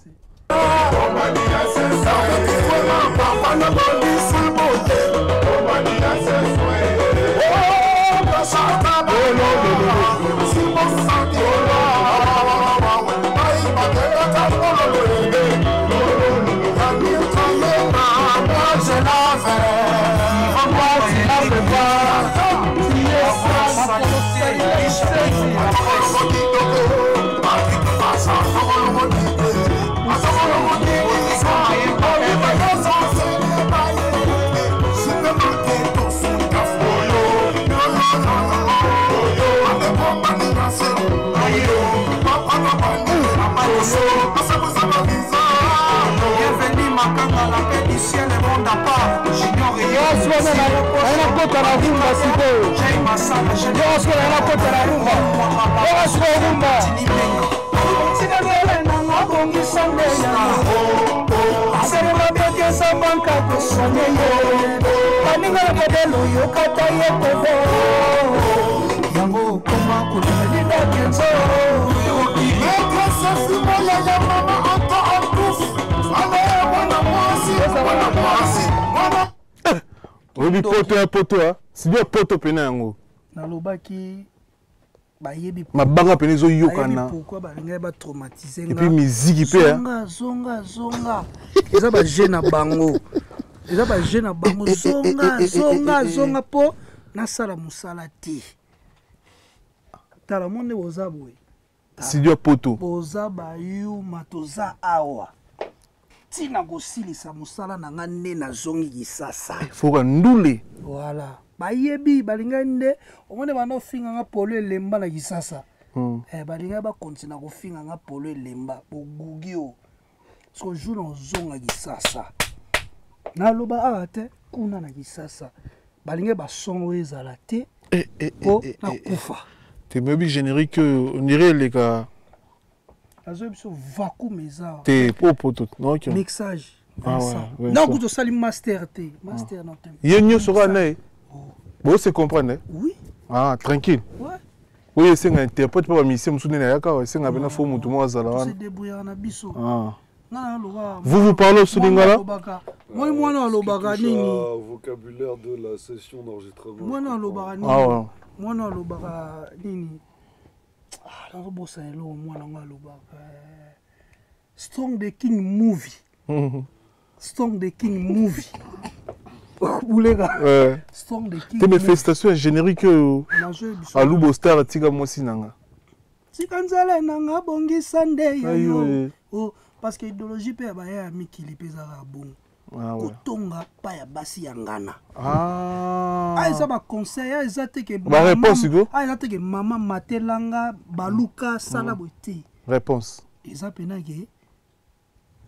Nakota na rumba sikoyo, yokasikoyo nakota na rumba, yokasikoyo rumba. Tikakele nanga bongisa nde yango aselema biokesa banka kosone ye baninga na modele oyokata ye kovo yango okoma kolela lidakenzo. Oyebi poto ya poto a sidi ya poto pene yango. Nalobaki bayebi. Mabanga pene Bayebi ezoyokana. pourquoi balingaki batraumatise. Et puis miziki mpe, hein. Zonga, zonga, zonga, eza baje na bango, eza baje na bango. Zonga, zonga, zonga mpo nasala mosala te. Tala mo nde boza boye. Studio ya poto. Boza bayuma, toza awa ntina kosilisa mosala na nga nde nazongi Kisasa. Foka ndule. Voilà, bayebi balingaki nde omoni banda ofinga nga polo elemba na Kisasa. Eh, balingaki bakontina kofinga nga polo elemba bogugi o soki jour na ozonga Kisasa, naloba awa te, kuna na Kisasa balingi basongo oyo ezala te mpo nakufa. Te, moyebi générique oyo ondire eleka. Nazoyebi biso vacuum eza awa. Te, po poto ok. Mixage. Ah ouais, Vincent. Vincent. Non, kutu osali master te, master na te. Ye nyonso kaka na ye bose comprendre, eh? Oui. Ah, tranquille. Ouais. Oyo esenga interprète mpo bamisie mosusu nde nayaka awa, esenga mpena fo motu moko azala Tose wana. débrouillaka na biso. Ah. Nga naloba. Vous, vous parlez aussi lingala? Moi, mwana alobaka Touche nini? au vocabulaire de la session d'enregistrement. Mwana alobaka nini? Ah ouais. Mwana alobaka nini? Ah, nazobosana eloko mwana ngo alobaka. Strong the King movie, Strong the King movie, buleka. Ouais. Strong the King Te, mais movie. félicitation ya générique oyo. Nazoyebi biso. Alubo Star atika mwasi na nga. Tika nzela nanga bongisa nde Ayo, yayo. eh. Oh, parce que idéologie mpe ya baya ya mikili mpe ezalaka bongo. Ah ouais. Kotonga pa ya basi ya ngana. Ah. A eza baconseil, a eza te ke Ba réponse ko? a eza te ke mama matelanga baluka sala boye te. Réponse. Eza mpena ke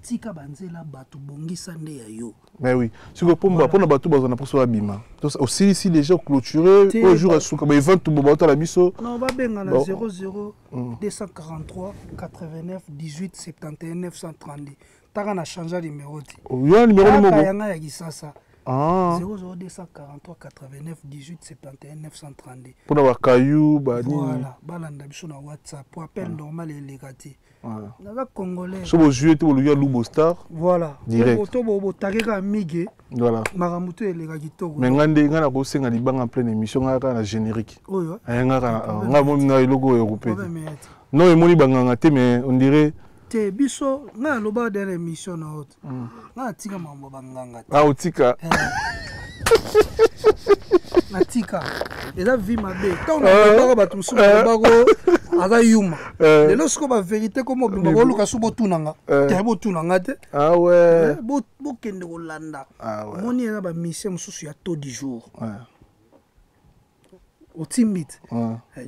tika banzela bato, bongisa nde ya yo. Mais oui, sikoyo mpona bato bazwa na mposo babima, osilisi déjà clôturé. Te, Oyo jour asuka baevent bo baotala biso. Non, babenga na Bon. 00 243 89 18 71 932. Taka na change numéro te. Yo numéro Kaka moko. yanga ya Kisasa. Ah. 00243 89 18 71 932. Mpona bakayu banini. Voilà, balanda biso na WhatsApp po appel normal eleka te. Voilà. Naza congolais. So bozwi ye te, boluki ya Lubo Star. Voilà. Direct. To botake kaka mige. Voilà. Makambo to eleka kitoko. Mais ngai nde ngai nakosenga libanga en pleine émission, ngai kaka na générique. Oyo. Aye, ngai kaka ngai moni na eloko oyo ekope te. Problème ya te. Non, emoni banganga te, mais on dirait Te, biso ngai nalobaka dere émission na yo te, ngai natika makambo ya banganga te. Ah, otika. Natika, eza vie mabe. Ntango nalobaka, bato mosusu balobako aza yuma. Lelo sikoyo bavérité komo obima, boluka so botunanga te, botunanga te. Ah ouais. Bokende kolanda. Ah ouais. Omoni, eza bamission mosusu ya taux du jour. Otimbi te.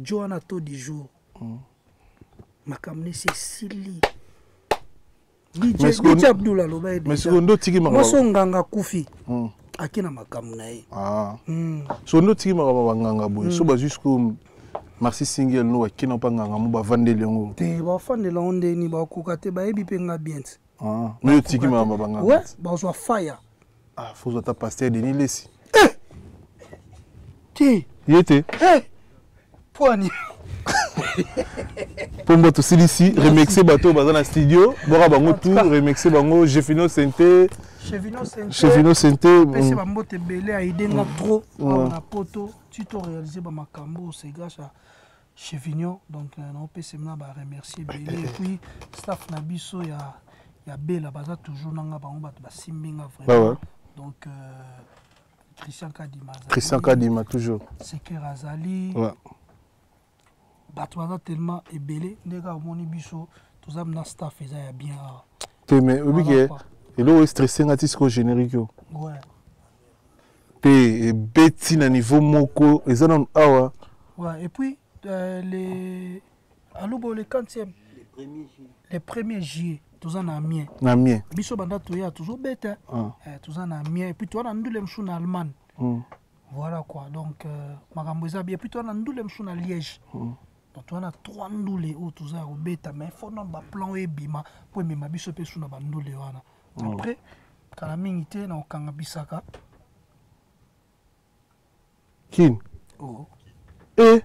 Jo wana taux du jour, makambo nesi esili. Mais DJ Abdul aloba ye. Mais sikoyo nde otiki makambo. Mwasi nganga akufi, ake na makambo na ye. Ah. So nde otiki makambo ya banganga boye, so bazwi sikoyo Maxi Single no, bakina mpa nganga mo bavandeli yango. Te, bafandela ngo ndeni? Bakoka te, bayebi mpe nga bien te. Ah. No yo otiki makambo ya banganga. Ouais, bazwa fire. Ah, fozwa ata pasteur Denis Lesi. Te. Ye te. Poani? Mpo tosilisi remercier bato oyo baza na studio, boka bango tout, remercier bango, Jefino Sente. Chevino Sente. Chevino Sente. Pesi bambote ebele, aide nga trop awa na Poto ti to réaliser bamakambo, c'est grâce à Chevignon. Donc naopesa na baremercier ebele, et puis staff na biso ya Bela, baza toujours nanga, bango bato basimbi nga vraiment. Donc Christian Kadima azali. Christian Kadima toujours. Seker azali. Bato baza tellement ebele, ndenge kaka omoni biso toza na staff, eza ya bien awa. Te, mais oyebi ke eloko estresse nga ti sikoyo, générique oyo te ebeti na niveau moko, eza nanu awa. Ouais, et puis les alubo, le 40e, le 1er juillet, toza na Amiens. Na Amiens. Biso banda toya tozobeta. Ah. Toza na Amiens, et puis toza na ndule mosusu na Allemagne. Voilà quoi, donc makambo eza bien. Et puis toza na ndule mosusu na Liège. Donc toza na trois ndule oyo toza ya kobeta, mais fo nano baplan oyo ebima mpo emema biso mpe su na bandule wana. Après, kala mingi te na kokanga bisaka. Kini? Oh. E.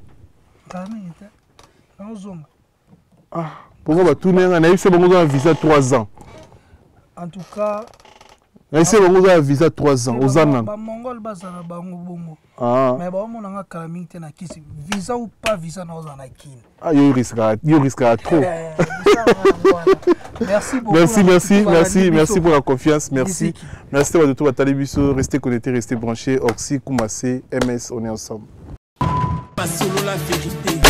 Kala mingi te naozonga. Mpongo batuni nga, nayebisi bango oza na visa 3 ans. En tout cas. Nayebisi bango oza na visa 3 ans, oza nano. Bamongol bazala bango bongo. Ah. Mais baomonanga kala mingi te na kisi, visa ou pas visa, naozala na Kini. Ah, yo risquera, yo risquera trop. Eh, visa wana. Merci beaucoup. Merci, na merci, bato merci, balandi merci biso. pour la confiance, merci. Riziki. Merci à tout batali biso, restez connectés, restez branchés. Oxy, Koumassé, MS, on est ensemble. Basolo la vérité.